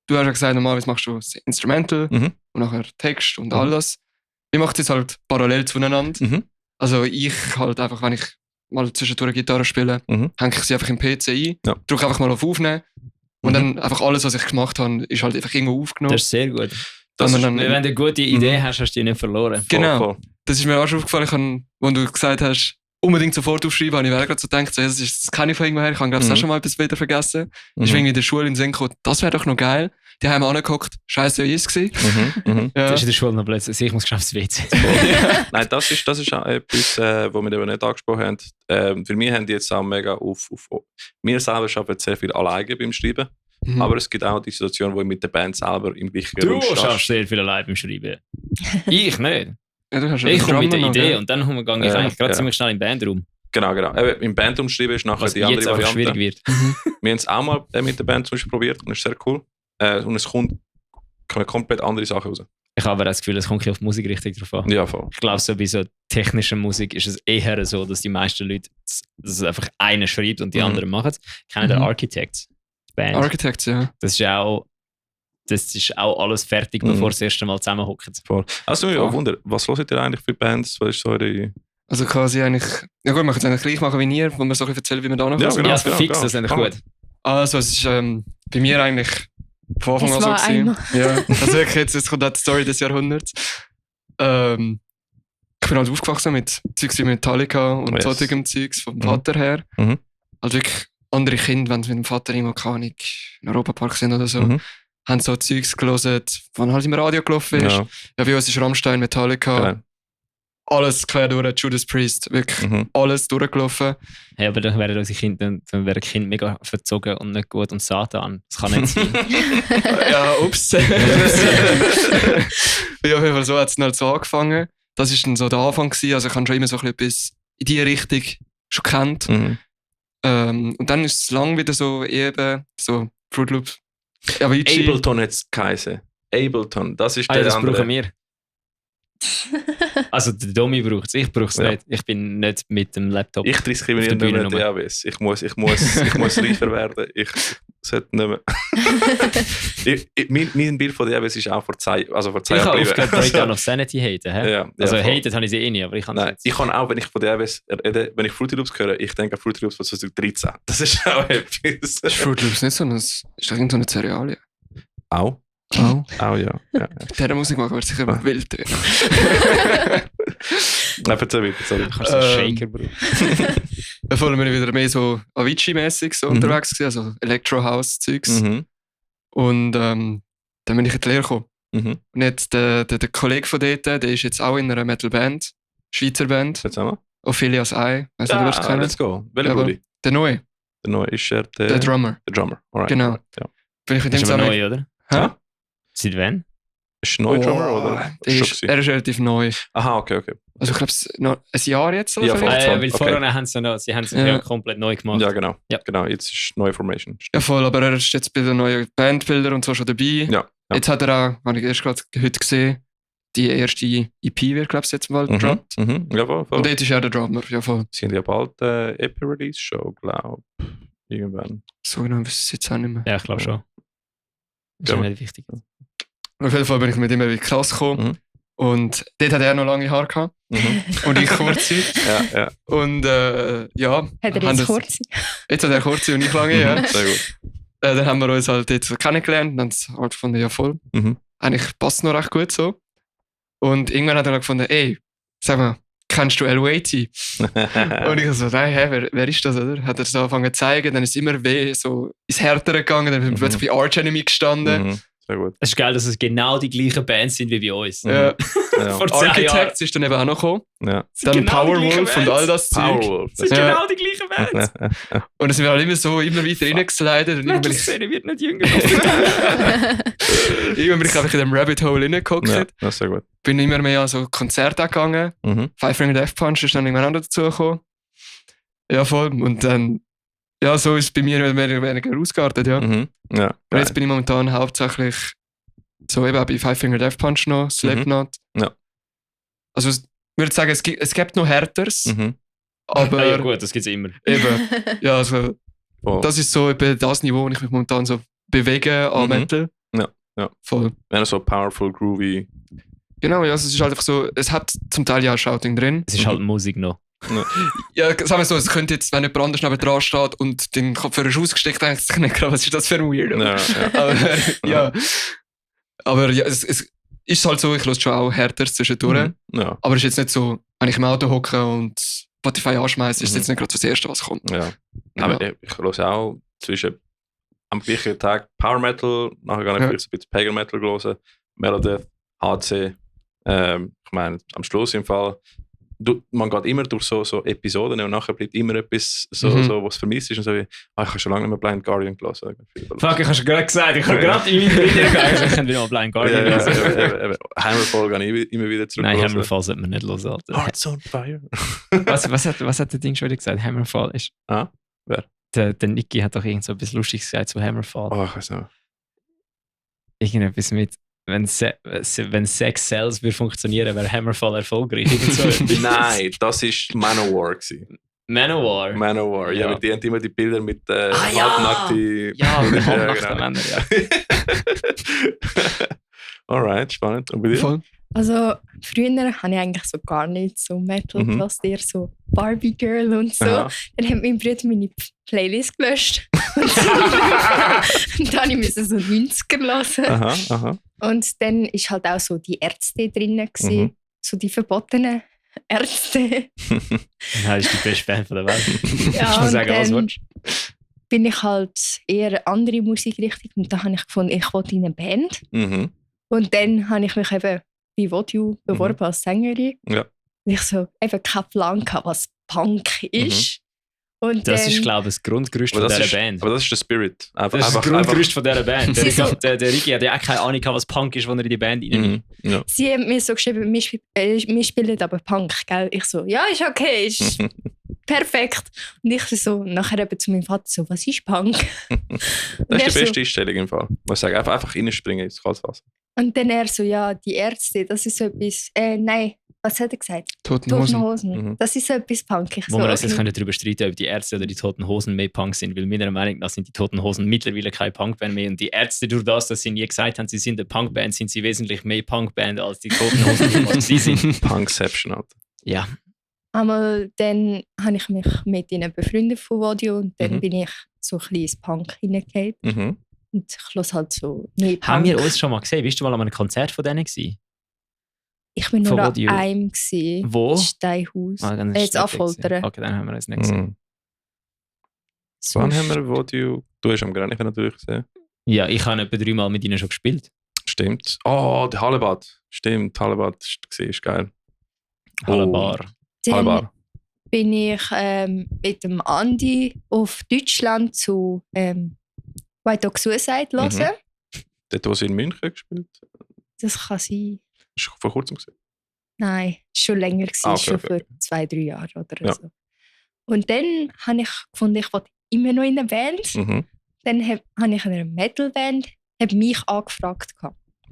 du hast ja gesagt, normalerweise machst du das Instrumental Mhm. und nachher Text und alles. Wir machen das halt parallel zueinander. Mhm. Also ich halt einfach, wenn ich mal zwischendurch Gitarre spiele, Mhm. hänge ich sie einfach im PC ein, Ja. drücke einfach mal auf Aufnehmen und Mhm. dann einfach alles, was ich gemacht habe, ist halt einfach irgendwo aufgenommen. Das ist sehr gut. Das Und ist, dann, Wenn du eine gute Idee hast, hast du die nicht verloren. Genau. voll. Das ist mir auch schon aufgefallen, ich habe, als du gesagt hast, unbedingt sofort aufschreiben, habe ich gerade so gedacht, so, das kenne ich von irgendwoher, ich habe glaube ich auch schon mal etwas wieder vergessen. Mhm. Ich bin irgendwie in der Schule in den Sinn gekommen, das wäre doch noch geil. Die haben angeguckt, scheiße, wie ist es gewesen? Mhm. Das Ja. ist in der Schule noch plötzlich. Ich muss schnell aufs WC. Nein, das ist auch etwas, was wir eben nicht angesprochen haben. Weil wir haben jetzt auch mega auf wir selber arbeiten sehr viel alleine beim Schreiben. Mhm. Aber es gibt auch die Situation, wo ich mit der Band selber im gleichen Du Raum stehe. schaffst sehr viel allein beim Schreiben. Ich nicht. Ja, du hast ja Ich den komme mit der Drummer noch, Idee gell? und dann gehe ich Ja, eigentlich gerade ja. ziemlich schnell im Bandraum. Genau. Eben, im Bandroom schreiben ist nachher Was die jetzt andere einfach Variante. schwierig wird. Wir haben es auch mal mit der Band zum Beispiel probiert und es ist sehr cool. Und es kommen komplett andere Sachen raus. Ich habe aber das Gefühl, es kommt auf die Musikrichtung drauf an. Ja, voll. Ich glaube, so bei so technischer Musik ist es eher so, dass die meisten Leute, dass es einfach einer schreibt und die Mhm. anderen machen es. Ich kenne den Mhm. Architects Band. Architects, ja. Das ist auch alles fertig, Mhm. bevor sie das erste Mal zusammenhocken. Voll. Also, ich Voll. Wunder, was hört ihr eigentlich für Bands? Was ist so eure... Also quasi eigentlich, ja gut, wir können es eigentlich gleich machen wie ihr, wo wir so ein bisschen erzählen, wie wir da noch Ja, sind. genau. Ja, fix, das ist eigentlich gut. Also es ist bei mir eigentlich von Anfang Es an so war gewesen. einmal. Ja, also wirklich jetzt kommt auch die Story des Jahrhunderts. Ich bin halt aufgewachsen mit Zeugs wie Metallica und Yes. solchem Zeugs vom Mhm. Vater her. Mhm. Also wirklich andere Kinder, wenn sie mit dem Vater immer keine Ahnung, in Europapark sind oder so, Mhm. haben so Zeugs gelesen, wann halt im Radio gelaufen ist. Ja, Ja, bei uns ist Rammstein, Metallica, geil. alles quer durch, Judas Priest, wirklich Mhm. alles durchgelaufen. Hey, aber dann werden unsere Kinder, dann werden Kinder mega verzogen und nicht gut und Satan. Das kann nicht sein. Ja, ups. Ja, auf jeden Fall so hat es dann halt so angefangen. Das war dann so der Anfang gewesen. Also ich habe schon immer so ein bisschen etwas in diese Richtung schon gekannt. Mhm. Und dann ist es lang wieder so eben so Fruit Loops. Avicii. Ableton hat es geheißen. Ableton, das ist Ah, ja, der das andere. brauchen wir. Also der Domi braucht es, ich brauche es Ja. nicht. Ich bin nicht mit dem Laptop. Ich diskriminiere Auf der nicht Bühne mehr DAWs. Ich muss reifer werden. Ich sollte nicht mehr. mein Bild von DAWs ist auch vor 2 Ich habe Jahren aufgehört, Breakdown of Sanity haten. Hä? Ja, Also ja, voll. hated habe ich sie eh nicht, aber ich kann Nein, ich kann auch, wenn ich von DAWs rede, wenn ich Fruity Loops höre, ich denke an Fruity Loops von 2013. Das ist auch etwas. Ist Fruit Loops nicht so ein, ist doch irgend so eine Cerealie. Auch? Oh. Auch, ja. ja. Der Musik machen wird sicher Ah. wild. Nein, erzähl weiter, sorry. Kannst du einen Shaker brauchen. Da voll wir wieder mehr so Avicii-mäßig so Mhm. unterwegs gewesen, also Electro-House-Zeugs. Mhm. Und dann bin ich in die Lehre gekommen. Mhm. Und jetzt der Kollege von dort, der ist jetzt auch in einer Metal-Band, Schweizer Band, Jetzt haben wir. Ophelia's Eye. Weißt du, ob ihr das kennt? Let's go. Welcher Ja, Brudi? Der Neue, Der neue ist er der Drummer. der Drummer. Alright, Genau. alright, ja. Bin ich mit dem Ist aber zusammen. neu, oder? Hä? Seit wann? Ist er neu Drummer oder? Der Schon ist, gewesen? er ist relativ neu. Aha, okay. Also ich glaube, noch ein Jahr jetzt oder Ja, vielleicht? voll. Weil okay. vorher haben sie noch, sie haben sich Ja. ja komplett neu gemacht. Ja, genau. Ja. Genau, jetzt ist neue Formation. Ja, voll, aber er ist jetzt bei den neuen Bandbildern und so schon dabei. Ja. Ja. Jetzt hat er auch, habe ich erst gerade heute gesehen, die erste EP wird, glaube ich, jetzt mal Mhm. gedroppt. Mhm. Ja, voll. Und dort ist er der Drummer, ja voll. Sie haben ja bald EP-Release-Show, glaube ich. Irgendwann. So genau weiß ich es jetzt auch nicht mehr. Ja, ich glaube schon. Das ist Ja. nicht wichtig. Auf jeden Fall bin ich mit ihm in die Klasse gekommen. Mhm. Und dort hat er noch lange Haare gehabt. Mhm. Und ich kurze. Ja. Und ja. Hat er haben jetzt das- kurz? Jetzt hat er kurze und ich lange, ja. Mhm. Sehr gut. Dann haben wir uns halt dort so kennengelernt und haben es halt gefunden, ja voll. Mhm. Eigentlich passt es noch recht gut so. Und irgendwann hat er dann gefunden, ey, sag mal, kennst du L-Waity? Und ich so, nein, hä, wer ist das, oder? Hat er so angefangen zu zeigen, dann ist es immer so ins Härtere gegangen, dann sind wir plötzlich bei Arch Enemy gestanden. Mhm. Sehr gut. Es ist geil, dass es genau die gleichen Bands sind wie bei uns. Ja. Ja. Vor 10 Jahren. Architects ist dann eben auch noch gekommen. Ja. Dann genau die Powerwolf gleichen und all das Zeug. Powerwolf. Es sind Ja. genau die gleichen Bands. Und dann sind wir halt immer weiter reingeslidet. Und Die irgendwann Szene wird nicht jünger. bin ich einfach in dem Rabbit Hole reingehockt. Ja, das ist sehr gut. Bin immer mehr an so Konzerte gegangen. Mhm. Five Finger Death Punch ist dann irgendwann auch dazu gekommen. Ja, voll. Und dann, ja, so ist es bei mir mehr oder weniger ausgeartet, ja. Mhm. Ja. Und jetzt bin ich momentan hauptsächlich so eben auch bei Five Finger Death Punch noch, Slipknot. Ja. Also ich würde sagen, es gibt noch Härteres, Mhm. aber Ja, gut, das gibt es immer. eben, ja, also Voll. das ist so eben das Niveau, wo ich mich momentan so bewege an Mhm. Metal. Ja, ja. Voll. Wenn er so powerful, groovy. Genau, ja, also es ist halt einfach so, es hat zum Teil ja auch Shouting drin. Es ist halt Musik noch. Ja, sagen wir so, es könnte jetzt, wenn jemand anders neben dran steht und den Kopfhörer ist ausgesteckt, denkt sich nicht gerade, was ist das für ein Weirdo? Ja, ja. Aber ja, aber ja, es ist halt so, ich höre schon auch härter zwischendurch. Mhm. Ja. Aber es ist jetzt nicht so, wenn ich im Auto hocke und Spotify anschmeiße, ist es jetzt nicht gerade das Erste, was kommt. Ja. Aber ich höre auch zwischen am gleichen Tag Power Metal, nachher gehe ich Ja. vielleicht ein bisschen Pagan Metal hören, Melodeath, HC. Ich meine, am Schluss im Fall, man geht immer durch so Episoden und nachher bleibt immer etwas, so, was vermisst ist. Und so wie, ich habe schon lange nicht mehr Blind Guardian gelesen. Fuck, ich habe schon gerade gesagt, ich habe gerade in meinem Video gesagt, ich könnte wieder mal Blind Guardian lesen. Eben. Hammerfall gehe ich immer wieder zurück. Nein, Hammerfall sollte man nicht hören, Alter. Hearts on Fire. Was hat der Ding schon wieder gesagt? Hammerfall ist... Ah, wer? Der Niki hat doch irgend so etwas Lustiges gesagt zu Hammerfall. Oh, ich weiß nicht. Irgendetwas mit... Wenn Sex Cells würde funktionieren, wäre Hammerfall erfolgreich. Irgend so etwas. Nein, das war Manowar. Manowar. Manowar, ja, Ja. mit die haben immer die Bilder mit ja. halbnackten... Ja, mit halbnackten genau. Männern, ja. Alright, spannend. Und bei dir? Voll. Also früher habe ich eigentlich so gar nicht so Metal Mhm. gehört, eher so Barbie Girl und so. Aha. Dann hat mein Bruder meine Playlist gelöscht. Und dann musste ich so 90er hören. Aha. Und dann war halt auch so die Ärzte drin, Mhm. so die verbotenen Ärzte. Das ist die beste Band von der Welt. Ja, Ich muss sagen, was dann willst du? bin ich halt eher andere Musikrichtung und da habe ich gefunden, ich wollte in eine Band. Mhm. Und dann habe ich mich eben bei Vodou beworben als Sängerin. Ja. Und ich so eben keinen Plan gehabt, was Punk ist. Und Das dann, ist, glaube ich, das Grundgerüst Aber von das, dieser ist, Band. aber das ist der Spirit. Das ist das Grundgerüst von dieser Band. Sie so- Der Ricky hat ja auch keine Ahnung, was Punk ist, wenn er in die Band reinnimmt. Mhm. Ja. sie haben mir so geschrieben, wir spielen aber Punk, gell? Ich so, ja, ist okay, ist perfekt. Und ich so nachher eben zu meinem Vater so, was ist Punk? Das ist die so, beste Einstellung im Fall. Ich sage einfach reinspringen ins Kaltwasser. und dann er so, ja, die Ärzte, das ist so etwas, nein, was hat er gesagt? Toten Toten Hosen. Hosen. Mhm. Das ist so etwas Punk. Ich Wo so, wir uns jetzt okay. können darüber streiten, ob die Ärzte oder die Toten Hosen mehr Punk sind, weil meiner Meinung nach sind die Toten Hosen mittlerweile keine Punkband mehr und die Ärzte durch das, dass sie nie gesagt haben, sie sind eine Punkband, sind sie wesentlich mehr Punkband als die Toten Hosen, was sie sind. Punkception, Alter. Ja, Einmal dann habe ich mich mit ihnen befreundet von Vodou und dann Mhm. bin ich so ein bisschen ins Punk hineingegangen. Mhm. Und ich höre halt so mehr Punk. haben wir uns schon mal gesehen? Bist du mal an einem Konzert von denen gewesen? Ich bin von nur an Vodou? einem gewesen. Wo? Steinhaus. Dann ist Jetzt es nicht Affoltern. gewesen. Okay, dann haben wir uns nicht gesehen. Mhm. Wann haben wir Vodou? Du hast am Grenichen natürlich gesehen. Ja, ich habe etwa 3 Mal mit ihnen schon gespielt. Stimmt. Oh, der Hallebad. Stimmt, Hallebad ist geil. Halabar. Dann Hallebad. bin ich mit dem Andi auf Deutschland zu White Dog Suicide Mhm. hören. Dort, wo sie in München gespielt Das kann sein. ist vor kurzem gesehen. Nein, schon länger gewesen, Okay, schon okay, vor 2-3 Jahren oder Ja. so. Und dann habe ich gefunden, ich wollte immer noch in eine Band. Mhm. Dann habe ich eine Metalband mich angefragt.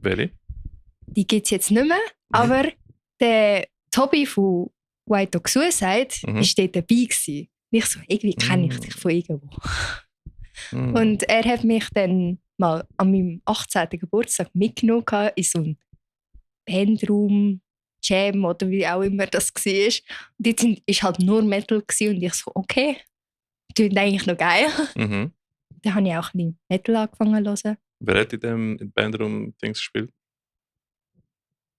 Welche? Die gibt es jetzt nicht mehr, aber der Tobi von White Dog Suicide Mhm. war dort dabei. Gewesen. Und ich so, irgendwie kenne ich Mhm. dich von irgendwo. Mhm. Und er hat mich dann mal an meinem 18. Geburtstag mitgenommen in so einen Bandraum, Jam oder wie auch immer das war. Und jetzt war halt nur Metal gewesen, und ich so, okay, klingt eigentlich noch geil. Mhm. Dann habe ich auch ein bisschen Metal angefangen zu hören. Wer hat in dem Bandraum Dings gespielt?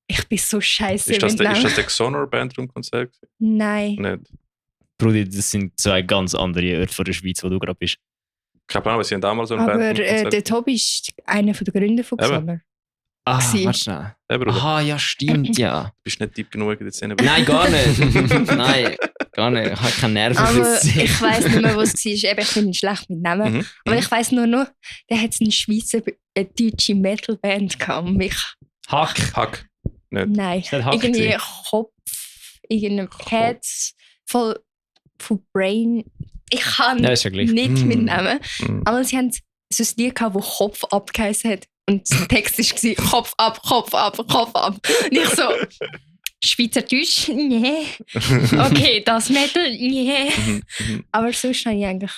Ich bin so scheiße Ist das mit der Namen. Xonor Bandroom-Konzert? Nein. Nicht. Brudi, das sind zwei ganz andere Orte von der Schweiz, wo du gerade bist. Ich glaube auch, wir sind damals so ein Aber Bandroom-Konzert. der Tobi ist einer der Gründer von Eben. Xander. Ah, Gewesen. warte schnell. Hey, Bruder, Aha, ja, stimmt, ja. bist nicht deep genug in der Szene. Nein, gar nicht. Nein, gar nicht. Ich habe keine Nerven Aber für das. ich weiss nicht mehr, was es war. Eben, ich bin schlecht mit Namen. Mhm. Aber ich weiss nur noch, der hat eine Schweizer, eine deutsche Metalband gehabt. Und mich, Hack. Nicht. nein, Ist das Hack irgendwie gewesen? Kopf, irgendein Herz, voll von Brain. Ich kann Ja, ist ja gleich. nicht mit Namen. Mhm. Aber sie haben so ein Lied gehabt, das Kopf abgeheißen hat. Und der Text war Kopf ab, Kopf ab, Kopf ab. Und ich so, Schweizerdeutsch? Nee. Okay, das Metal? Nee. Mhm. Mhm. Aber sonst habe ich eigentlich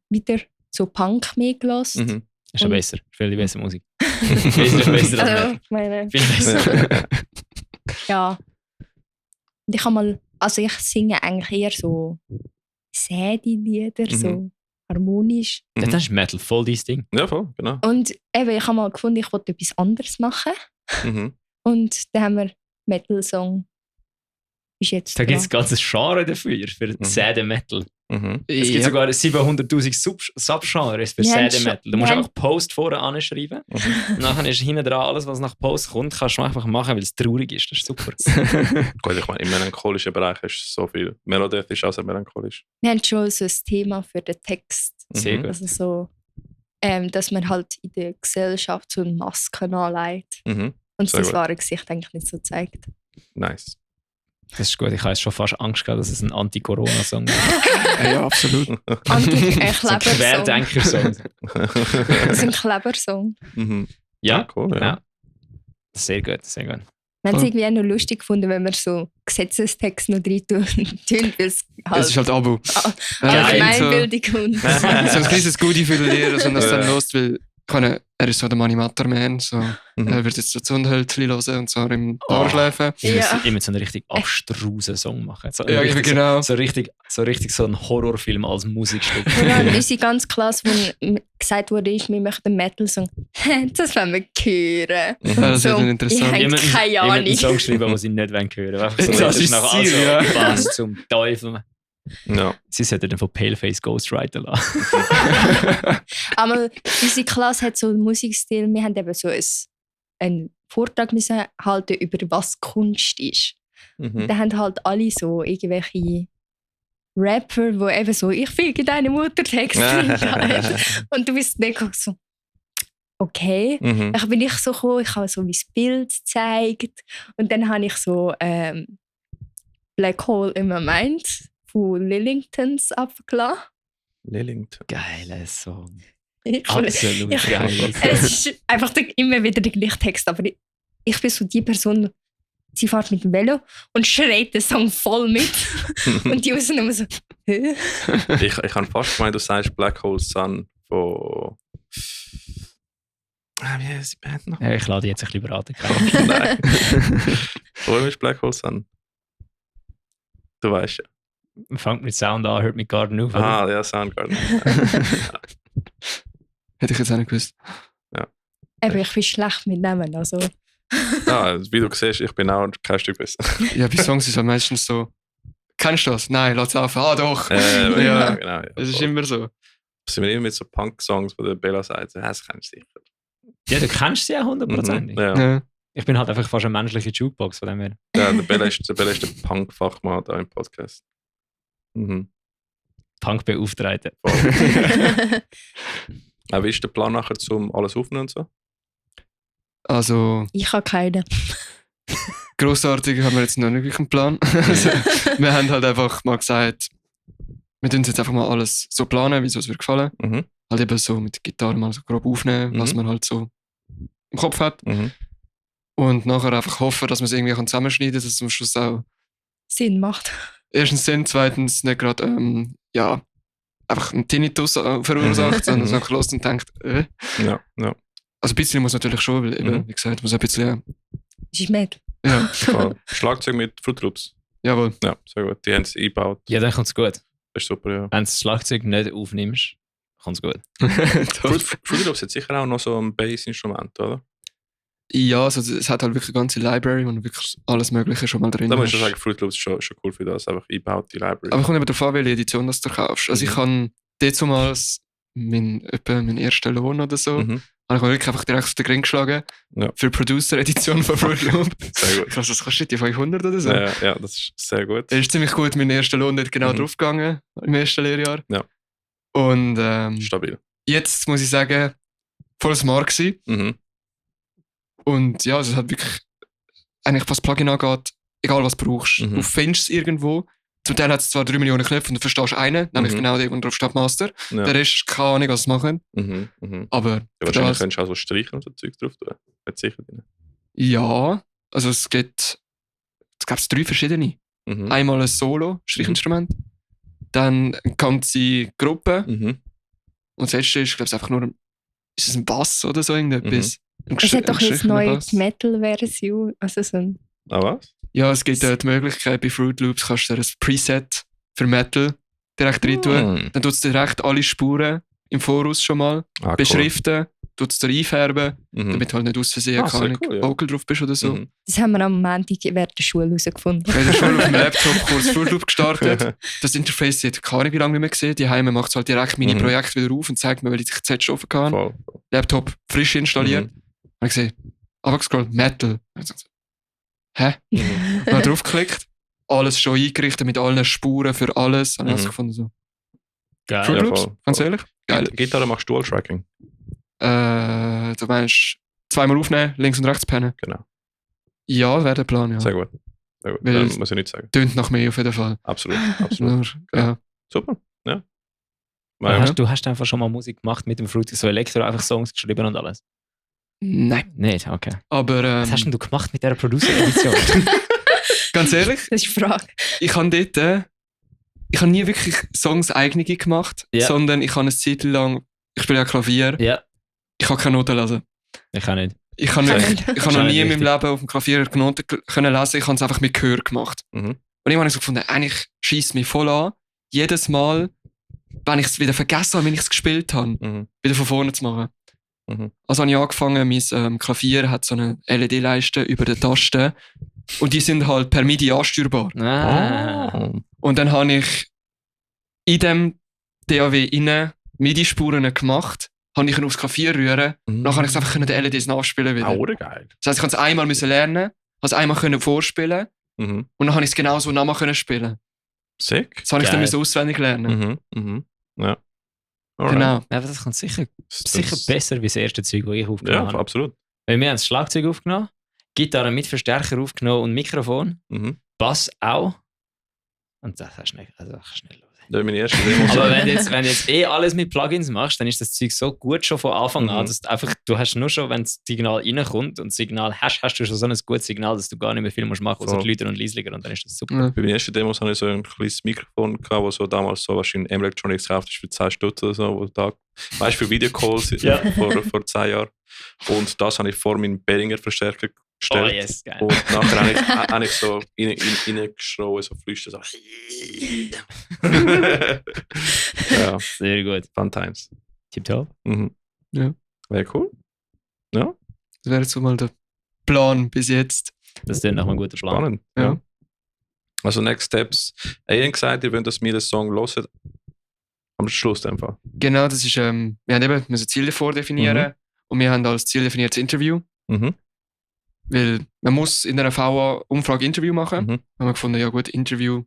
wieder so Punk mehr gelassen. Mhm. Ist ja Und- besser. Viel besser Musik. Besser als Also, Metal. ich meine, Viel besser. ja. Und ich habe mal, also ich singe eigentlich eher so säde Lieder, Mhm. so harmonisch. Das ist Metal voll dein Ding. Ja, voll, genau. Und eben, ich habe mal gefunden, ich wollte etwas anderes machen. Mhm. Und dann haben wir Metal-Song. Ist jetzt Da gibt es ein dran. ganzes Genre dafür, für Sad Metal. Mhm. Es gibt sogar 700'000 Subgenres für Wir haben Sad schon- Metal. Du wir musst haben- einfach Post vorne anschreiben. Mhm. Und nachher ist hinten dran alles, was nach Post kommt, kannst du einfach machen, weil es traurig ist. Das ist super. Gut, ich meine, im melancholischen Bereich ist so viel. Melodeath ist auch sehr melancholisch. Wir haben schon so ein Thema für den Text. Sehr Mhm. gut. Also so, dass man halt in der Gesellschaft so eine Maske anlegt Mhm. und Sehr das gut. wahre Gesicht eigentlich nicht so zeigt. Nice. Das ist gut. Ich habe jetzt schon fast Angst gehabt, dass es ein Anti-Corona-Song ist. Ja, absolut. So ein Klebersong. Querdenker-Song. Das ist ein Klebersong. Mhm. Ja, cool. Ja. ja. Sehr gut, sehr gut. Wir haben es Oh. irgendwie auch noch lustig gefunden, wenn wir so Gesetzestext noch rein tun, weil es Es ist halt Abo. Allgemeinbildung und So ein kleines Goodie für die Lehrer, so dass Ja. dann los, weil er ist so der Money-Matter-Man, so. Mhm. Er wird jetzt so Zundhölzli hören und so im Dauerschläfen. Wir Ja. müssen immer so einen richtig abstrusen Song machen. So, Ja, richtig, genau. so richtig so ein Horrorfilm als Musikstück. wir haben unsere ganze Klasse, wo gesagt wurde, wir möchten einen Metal-Song. Das wollen wir hören. Ja, das ist So, dann interessant. ich habe keine Jemand einen Ahnung. Song schreiben, den sie nicht hören wollen. Einfach so, Das ist nach Ziel, also, ja. was zum Teufel. Ja. Sie sollten dann von Paleface Ghostwriter lassen. Aber unsere Klasse hat so einen Musikstil, wir haben eben so einen Vortrag müssen halten über was Kunst ist. Mhm. Da haben halt alle so irgendwelche Rapper, die eben so, ich fiege deine Mutter Text und du bist nicht so, okay. Mhm. Dann bin ich so gekommen, ich habe so mein Bild gezeigt und dann habe ich so Black Hole in my Mind von Lillingtons abgelassen. Lillington. Geiler Song. Ich- Absolut ich- geiler Es ist einfach immer wieder der gleiche Text, aber ich bin so die Person, sie fährt mit dem Velo und schreit den Song voll mit und die außen immer so, hä? Ich habe fast gemeint, du sagst Black Hole Sun von. Wie heißt die Band noch? Ich lade jetzt ein bisschen beraten. Nein. Wo ist Black Hole Sun? Du weißt ja. Fangt mit Sound an, hört mit Garden auf. oder? Ah, ja, Soundgarden. Hätte ich jetzt auch nicht gewusst. Aber ich bin schlecht mit Namen, also Ah, wie du siehst, ich bin auch kein Stück besser. Ja, bei Songs ist es halt meistens so, kennst du das? Nein, lass auf. Ah, doch. Ja. Ja. Genau. Es ist immer so. Sind wir immer mit so Punk-Songs, wo der Bella sagt, das kennst du sicher. Ja, du kennst sie ja 100%. Ja. Ja. Ich bin halt einfach fast eine menschliche Jukebox von dem her. Ja, der Bella ist der Punk-Fachmann da im Podcast. Mhm. Punk-Beauftragte. Wie ist der Plan nachher, um alles aufzunehmen und so? Also, ich habe keine. grossartig haben wir jetzt noch nicht wirklich einen Plan. Also, wir haben halt einfach mal gesagt, wir tun jetzt einfach mal alles so planen, wie es uns wird gefallen. Mhm. Halt eben so mit der Gitarre mal so grob aufnehmen, was Mhm. man halt so im Kopf hat. Mhm. Und nachher einfach hoffen, dass man es irgendwie zusammenschneiden kann, dass es am Schluss auch Sinn macht. erstens Sinn, zweitens nicht gerade, einfach einen Tinnitus verursacht, sondern so los und denkt, Ja, ja. Also ein bisschen muss natürlich schon, weil eben, wie gesagt, muss ein bisschen, Das ist Metal. ja, Voll. Schlagzeug mit Fruit Loops. jawohl. Ja, sehr gut. Die haben es eingebaut. Ja, dann kommt es gut. Das ist super, ja. Wenn du das Schlagzeug nicht aufnimmst, kommt es gut. Fruit Loops hat sicher auch noch so ein Bass-Instrument, oder? Ja, also es hat halt wirklich eine ganze Library und wirklich alles Mögliche schon mal drin. Da muss ich hast. schon sagen, Fruit Loops ist schon cool für das. Einfach eingebaut, die Library. Aber kommt eben darauf an, welche Edition das du kaufst. Also ich habe dazumals meinen ersten Lohn oder so, Mhm. habe ich mir wirklich einfach direkt auf den Ring geschlagen. Ja. Für die Producer-Edition von Fruit Loop. Sehr gut. Ich weiß, das kostet die 500 oder so. Ja, das ist sehr gut. Der ist ziemlich gut, mein erster Lohn dort genau Mhm. draufgegangen, im ersten Lehrjahr. Ja. Und Stabil. jetzt muss ich sagen, voll smart gewesen. Mhm. Und ja, also es hat wirklich, eigentlich was Plugin angeht, egal was du brauchst, Mhm. du findest es irgendwo. Zum Teil hat es zwar 3 Millionen Knöpfe und du verstehst einen, nämlich Mhm. genau den, wo drauf steht Master. Ja. Der Rest ist keine Ahnung, was sie machen. Mhm. Mhm. Aber Ja, für wahrscheinlich das, könntest du auch so streichen und so Zeug drauf tun. Wird sicher drin. ja, also es gibt 3 verschiedene. Mhm. Einmal ein Solo-Streichinstrument, dann eine ganze Gruppe Mhm. und das letzte ist, glaube ich, einfach nur ist es ein Bass oder so irgendetwas. Ein Es hat doch ein jetzt neue Bass. Metal-Version. Also so ein Ah, was? Ja, es gibt die Möglichkeit, bei Fruit Loops kannst du dir ein Preset für Metal direkt rein tun. Mhm. Dann tut es direkt alle Spuren im Voraus schon mal Ah, cool. beschriften, tut es dir einfärben, Mhm. damit halt nicht aus Versehen Ah, sehr keine cool, ja. Vocal drauf bist oder so. Mhm. Das haben wir am Montag während der Schule herausgefunden. Ich habe schon auf dem Laptop kurz Fruit Loop gestartet. Das Interface hat keine Ahnung, wie lange nicht mehr gesehen. Die Heime macht es halt direkt meine Mhm. Projekte wieder auf und zeigt mir, welche ich Z schon offen kann. Voll. Laptop frisch installiert. Mhm. Habe ich gesehen, runtergescrollt, Metal. Ich so, hä? Mhm. Dann draufgeklickt, alles schon eingerichtet mit allen Spuren für alles. Habe ich Mhm. also gefunden, so. Geil. Fruit Ja, Loops, voll, ganz voll. ehrlich. Geil. Gitarre machst du Dual-Tracking. Du meinst, zweimal aufnehmen, links und rechts pennen? Genau. Ja, das wäre der Plan, ja. Sehr gut. Sehr gut. Weil- Muss ich nicht sagen. Tönt nach mehr auf jeden Fall. Absolut. Absolut. Nur, ja. Super. Ja. Du Weil, hast, du hast einfach schon mal Musik gemacht mit dem Fruit, so Elektro, einfach Songs geschrieben und alles. Nein. Nicht, okay. Aber Was hast denn du gemacht mit dieser Producer-Edition? ganz ehrlich, Das ist die Frage. ich habe dort, ich habe nie wirklich Songs eigene gemacht, Ja. sondern ich habe eine Zeit lang, ich spiele ja Klavier, Ja, ich kann keine Noten lesen. ich kann nicht. Ich habe Sehr nicht- gut. ich habe noch nie in Wahrscheinlich meinem Leben auf dem Klavier Noten können lesen, ich habe es einfach mit Gehör gemacht. Mhm. Und irgendwann habe ich so gefunden, eigentlich schießt mich voll an, jedes Mal, wenn ich es wieder vergessen habe, wenn ich es gespielt habe, Mhm. wieder von vorne zu machen. Mhm. Also habe ich angefangen, mein Klavier hat so eine LED-Leiste über den Tasten und die sind halt per MIDI ansteuerbar. Ah. Und dann habe ich in dem DAW innen MIDI-Spuren gemacht, habe ich ihn aufs Klavier rühren, Mhm. dann kann ich es einfach den LEDs nachspielen wieder. Ah, oder geil. Das heisst, ich konnte es einmal müssen lernen, habe es einmal können vorspielen Mhm. und dann habe ich es genauso nochmal können spielen. Sick. Das habe ich dann Geil. müssen auswendig lernen. Mhm. Mhm. Ja. Alright. Genau. Ja, aber das kommt sicher, Das- sicher besser wie das erste Zeug, das ich aufgenommen Ja, habe. absolut. Weil wir haben das Schlagzeug aufgenommen, Gitarre mit Verstärker aufgenommen und Mikrofon, Mhm. Bass auch. Und das hast du nicht, also das kannst du nicht hören. Das war meine erste Demo. Aber wenn du jetzt alles mit Plugins machst, dann ist das Zeug so gut schon von Anfang an, Mhm. dass du hast nur schon, wenn das Signal reinkommt und das Signal hast du schon so ein gutes Signal, dass du gar nicht mehr viel musst machen, außer Voll. die Leute und leislicher und dann ist das super. Ja. Bei meinen ersten Demos hatte ich so ein kleines Mikrofon, gehabt, das so damals so wahrscheinlich in Electronics gekauft ist für 10 Stutz oder so, wo da, weißt du, für Videocalls Ja. vor 10 Jahren. Und das habe ich vor meinen Behringer Verstärker Oh gestellt. yes, geil. Und nachher habe ich so reingeschrien, so flüstern, so. Ja, Sehr gut. fun times. Tipptopp. Mhm. Ja. Wäre cool. Ja, Das wäre jetzt so mal der Plan bis jetzt. Das ist dann noch ein guter Plan. spannend. Ja. Ja. Also Next Steps. Ihr habt gesagt, ihr wollt, dass wir den Song hören. Am Schluss einfach. Genau, das ist, wir haben eben müssen Ziele vordefinieren und wir haben als Ziel definiert das Interview, Mhm. weil man muss in einer VA-Umfrage Interview machen. Mhm. Haben wir gefunden, ja gut, Interview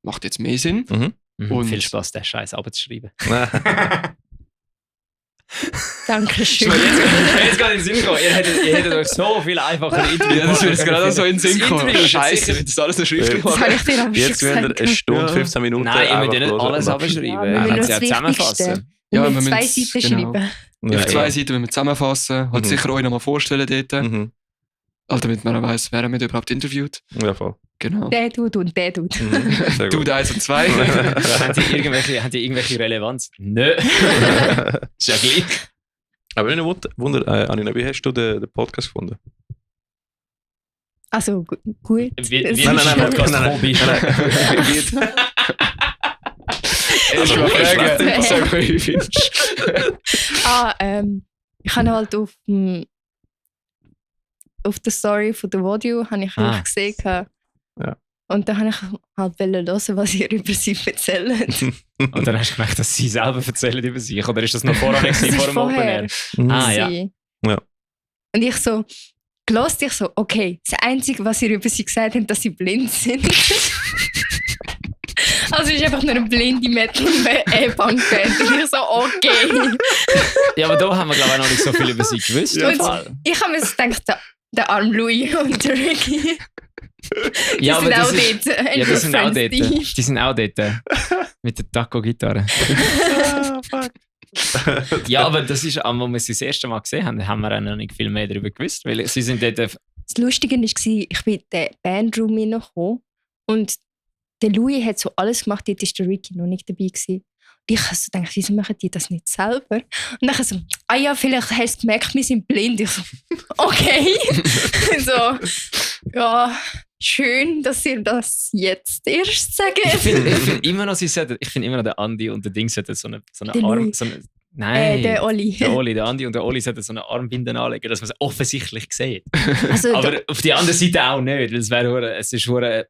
macht jetzt mehr Sinn. Mhm. Und- Viel Spaß, den Scheiß abzuschreiben. Dankeschön. Jetzt gerade in den Sinn gekommen. Ihr hättet euch so viel einfacher Interview Ja, das wird jetzt gerade so in den Sinn Das kommen. Interview ist Scheiße, sicher- wenn das alles so schriftlich Das habe machen. ich dir aber schon Jetzt werden wir gesagt. eine Stunde, Ja. 15 Minuten. Nein, ihr müsst ja nicht einfach alles hören. abschreiben. Ja, Ihr wir könnt müssen es ja das zusammenfassen. Wichtigste. Ja, Ja, wir zwei müssen- Seiten genau. schreiben. Ja, Auf 2 ja. Seiten, wenn wir zusammenfassen, halt Mhm. sicher euch nochmal vorstellen dort, Mhm. halt, damit man auch weiss, wer wir überhaupt interviewt. Ja, voll. Genau. Der tut und der tut. Mhm. Sehr gut. Dude 1 und 2. Haben die irgendwelche Relevanz? Nö. Ist ja gleich. Aber wenn ich Wunder, Anina, wie hast du den Podcast gefunden? Also gut. Wie Das wie ist ein schon- Podcast Hobby. Erst mal fragen, sag mal, wie findest du? Ich habe halt auf dem auf der Story von der Vodio habe ich eigentlich gesehen. Ja. Und dann habe ich halt hören, was ihr über sie erzählt. Und dann hast du gemerkt, dass sie selber erzählen über sich. Oder ist das noch vorher Das nicht ist vor dem Open Air? Ja. Sie. Ja. Und ich so, gehört ich so, okay, das Einzige, was ihr über sie gesagt habt, dass sie blind sind. Also ist einfach nur eine blinde Metal-Punkband. Und ich so, okay. Ja, aber da haben wir, glaube ich, noch nicht so viel über sie gewusst. Ja. im Fall. Ich habe mir so gedacht, der arme Louis und der Ricky. Die Ja, aber sind auch das ist, dort. ja, das sind auch dort. Steve. Die sind auch dort. Mit der Taco-Gitarre. Ja, aber das ist, als wir sie das erste Mal gesehen haben, haben wir auch noch nicht viel mehr darüber gewusst. Weil sie sind dort. Das Lustige war, ich bin in den Bandroom hineingekommen und der Louis hat so alles gemacht, dort war der Ricky noch nicht dabei gewesen. Und ich habe so gedacht, wieso machen die das nicht selber? Und dann so, ja, vielleicht hast du gemerkt, wir sind blind. Ich so, okay. So, ja, schön, dass ihr das jetzt erst sagt. Ich finde immer noch, ich finde immer noch, der Andi und der Ding sollten so eine Der Arm. Louis. So eine, nein, Der Oli. der Andi und der Oli sollten so eine Armbinde anlegen, dass man es offensichtlich sieht. Also, Aber auf die andere Seite auch nicht, weil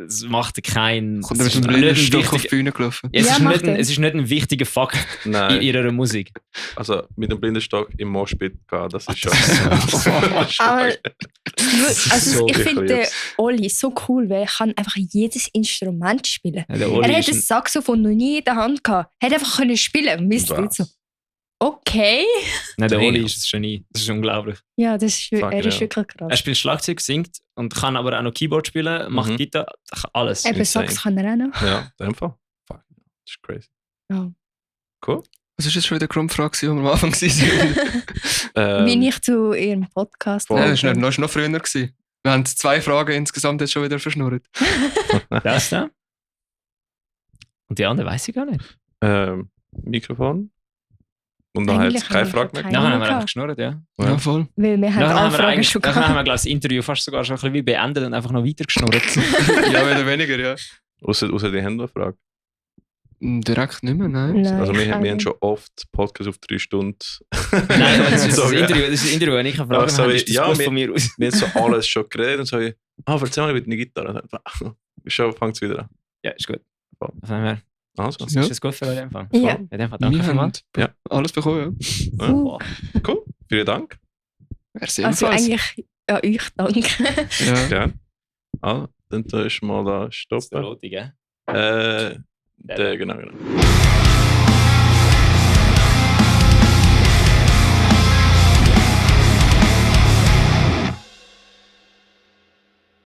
es macht keinen. Kommt mit einem Blindenstock auf die Bühne gelaufen. Es, Ja, ist macht nicht ein, er. es ist nicht ein wichtiger Fakt in Nein, ihrer Musik. also mit dem Blindenstock im Moshpit gehen, das ist schon... aber So ich finde den jetzt. Oli so cool, weil er kann einfach jedes Instrument spielen. Ja, der Oli Er ist hat ein Saxophon noch nie in der Hand gehabt. Er hat einfach können spielen. Und wir sind Was? so, okay. Nein, der Oli Damn. ist ein Genie. Das ist unglaublich. Ja, das ist, Fuck, er ist ja. wirklich Er krass. spielt Schlagzeug, singt und kann aber auch noch Keyboard spielen, macht Mhm. Gitarre, alles. Eben insane. Sax kann er auch noch. Ja, in dem Fall. Fuck, das ist crazy. Ja. Cool. Was ist jetzt schon wieder die Grundfrage, die wir am Anfang waren? Wie ich zu ihrem Podcast voll. Ja, das war noch früher. Gewesen. Wir haben 2 Fragen insgesamt jetzt schon wieder verschnurrt. Das da. Und die andere weiß ich gar nicht. Mikrofon. Und dann hat Eigentlich es keine haben wir Frage mehr. keine. Nachher haben wir gehabt. einfach geschnurrt, ja. Ja. Ja, voll. Weil wir haben Nachher haben wir Anfragen eigentlich, schon nachher haben wir, gehabt. glaube ich, das Interview fast sogar schon ein bisschen wie beendet und einfach noch weiter geschnurrt. Ja, mehr oder weniger, ja. Ausser die haben noch eine Frage. Direkt nicht mehr, nein. Nein, Also ich wir auch haben nicht. schon oft Podcast auf 3 Stunden. Nein, aber das ist das So, ja. Interview, wenn ich eine Frage Ach so, habe, ist das ja, gut wir- von mir aus. Wir haben so alles schon geredet und so, erzähl mal mit einer Gitarre. Schon fängt es wieder an. Ja, ist gut. Voll. Von dem her, Also, Ja. ist das gut für euch in dem Fall? Ja. In dem Fall, danke Wir vielmals. haben Ja. alles bekommen, ja. Uh, cool. Vielen Dank. Merci also ebenfalls. eigentlich ja, euch danke. Ja. Gerne. Ah, dann tust du mal da Das ist der stoppen. rote, gell? Der, genau.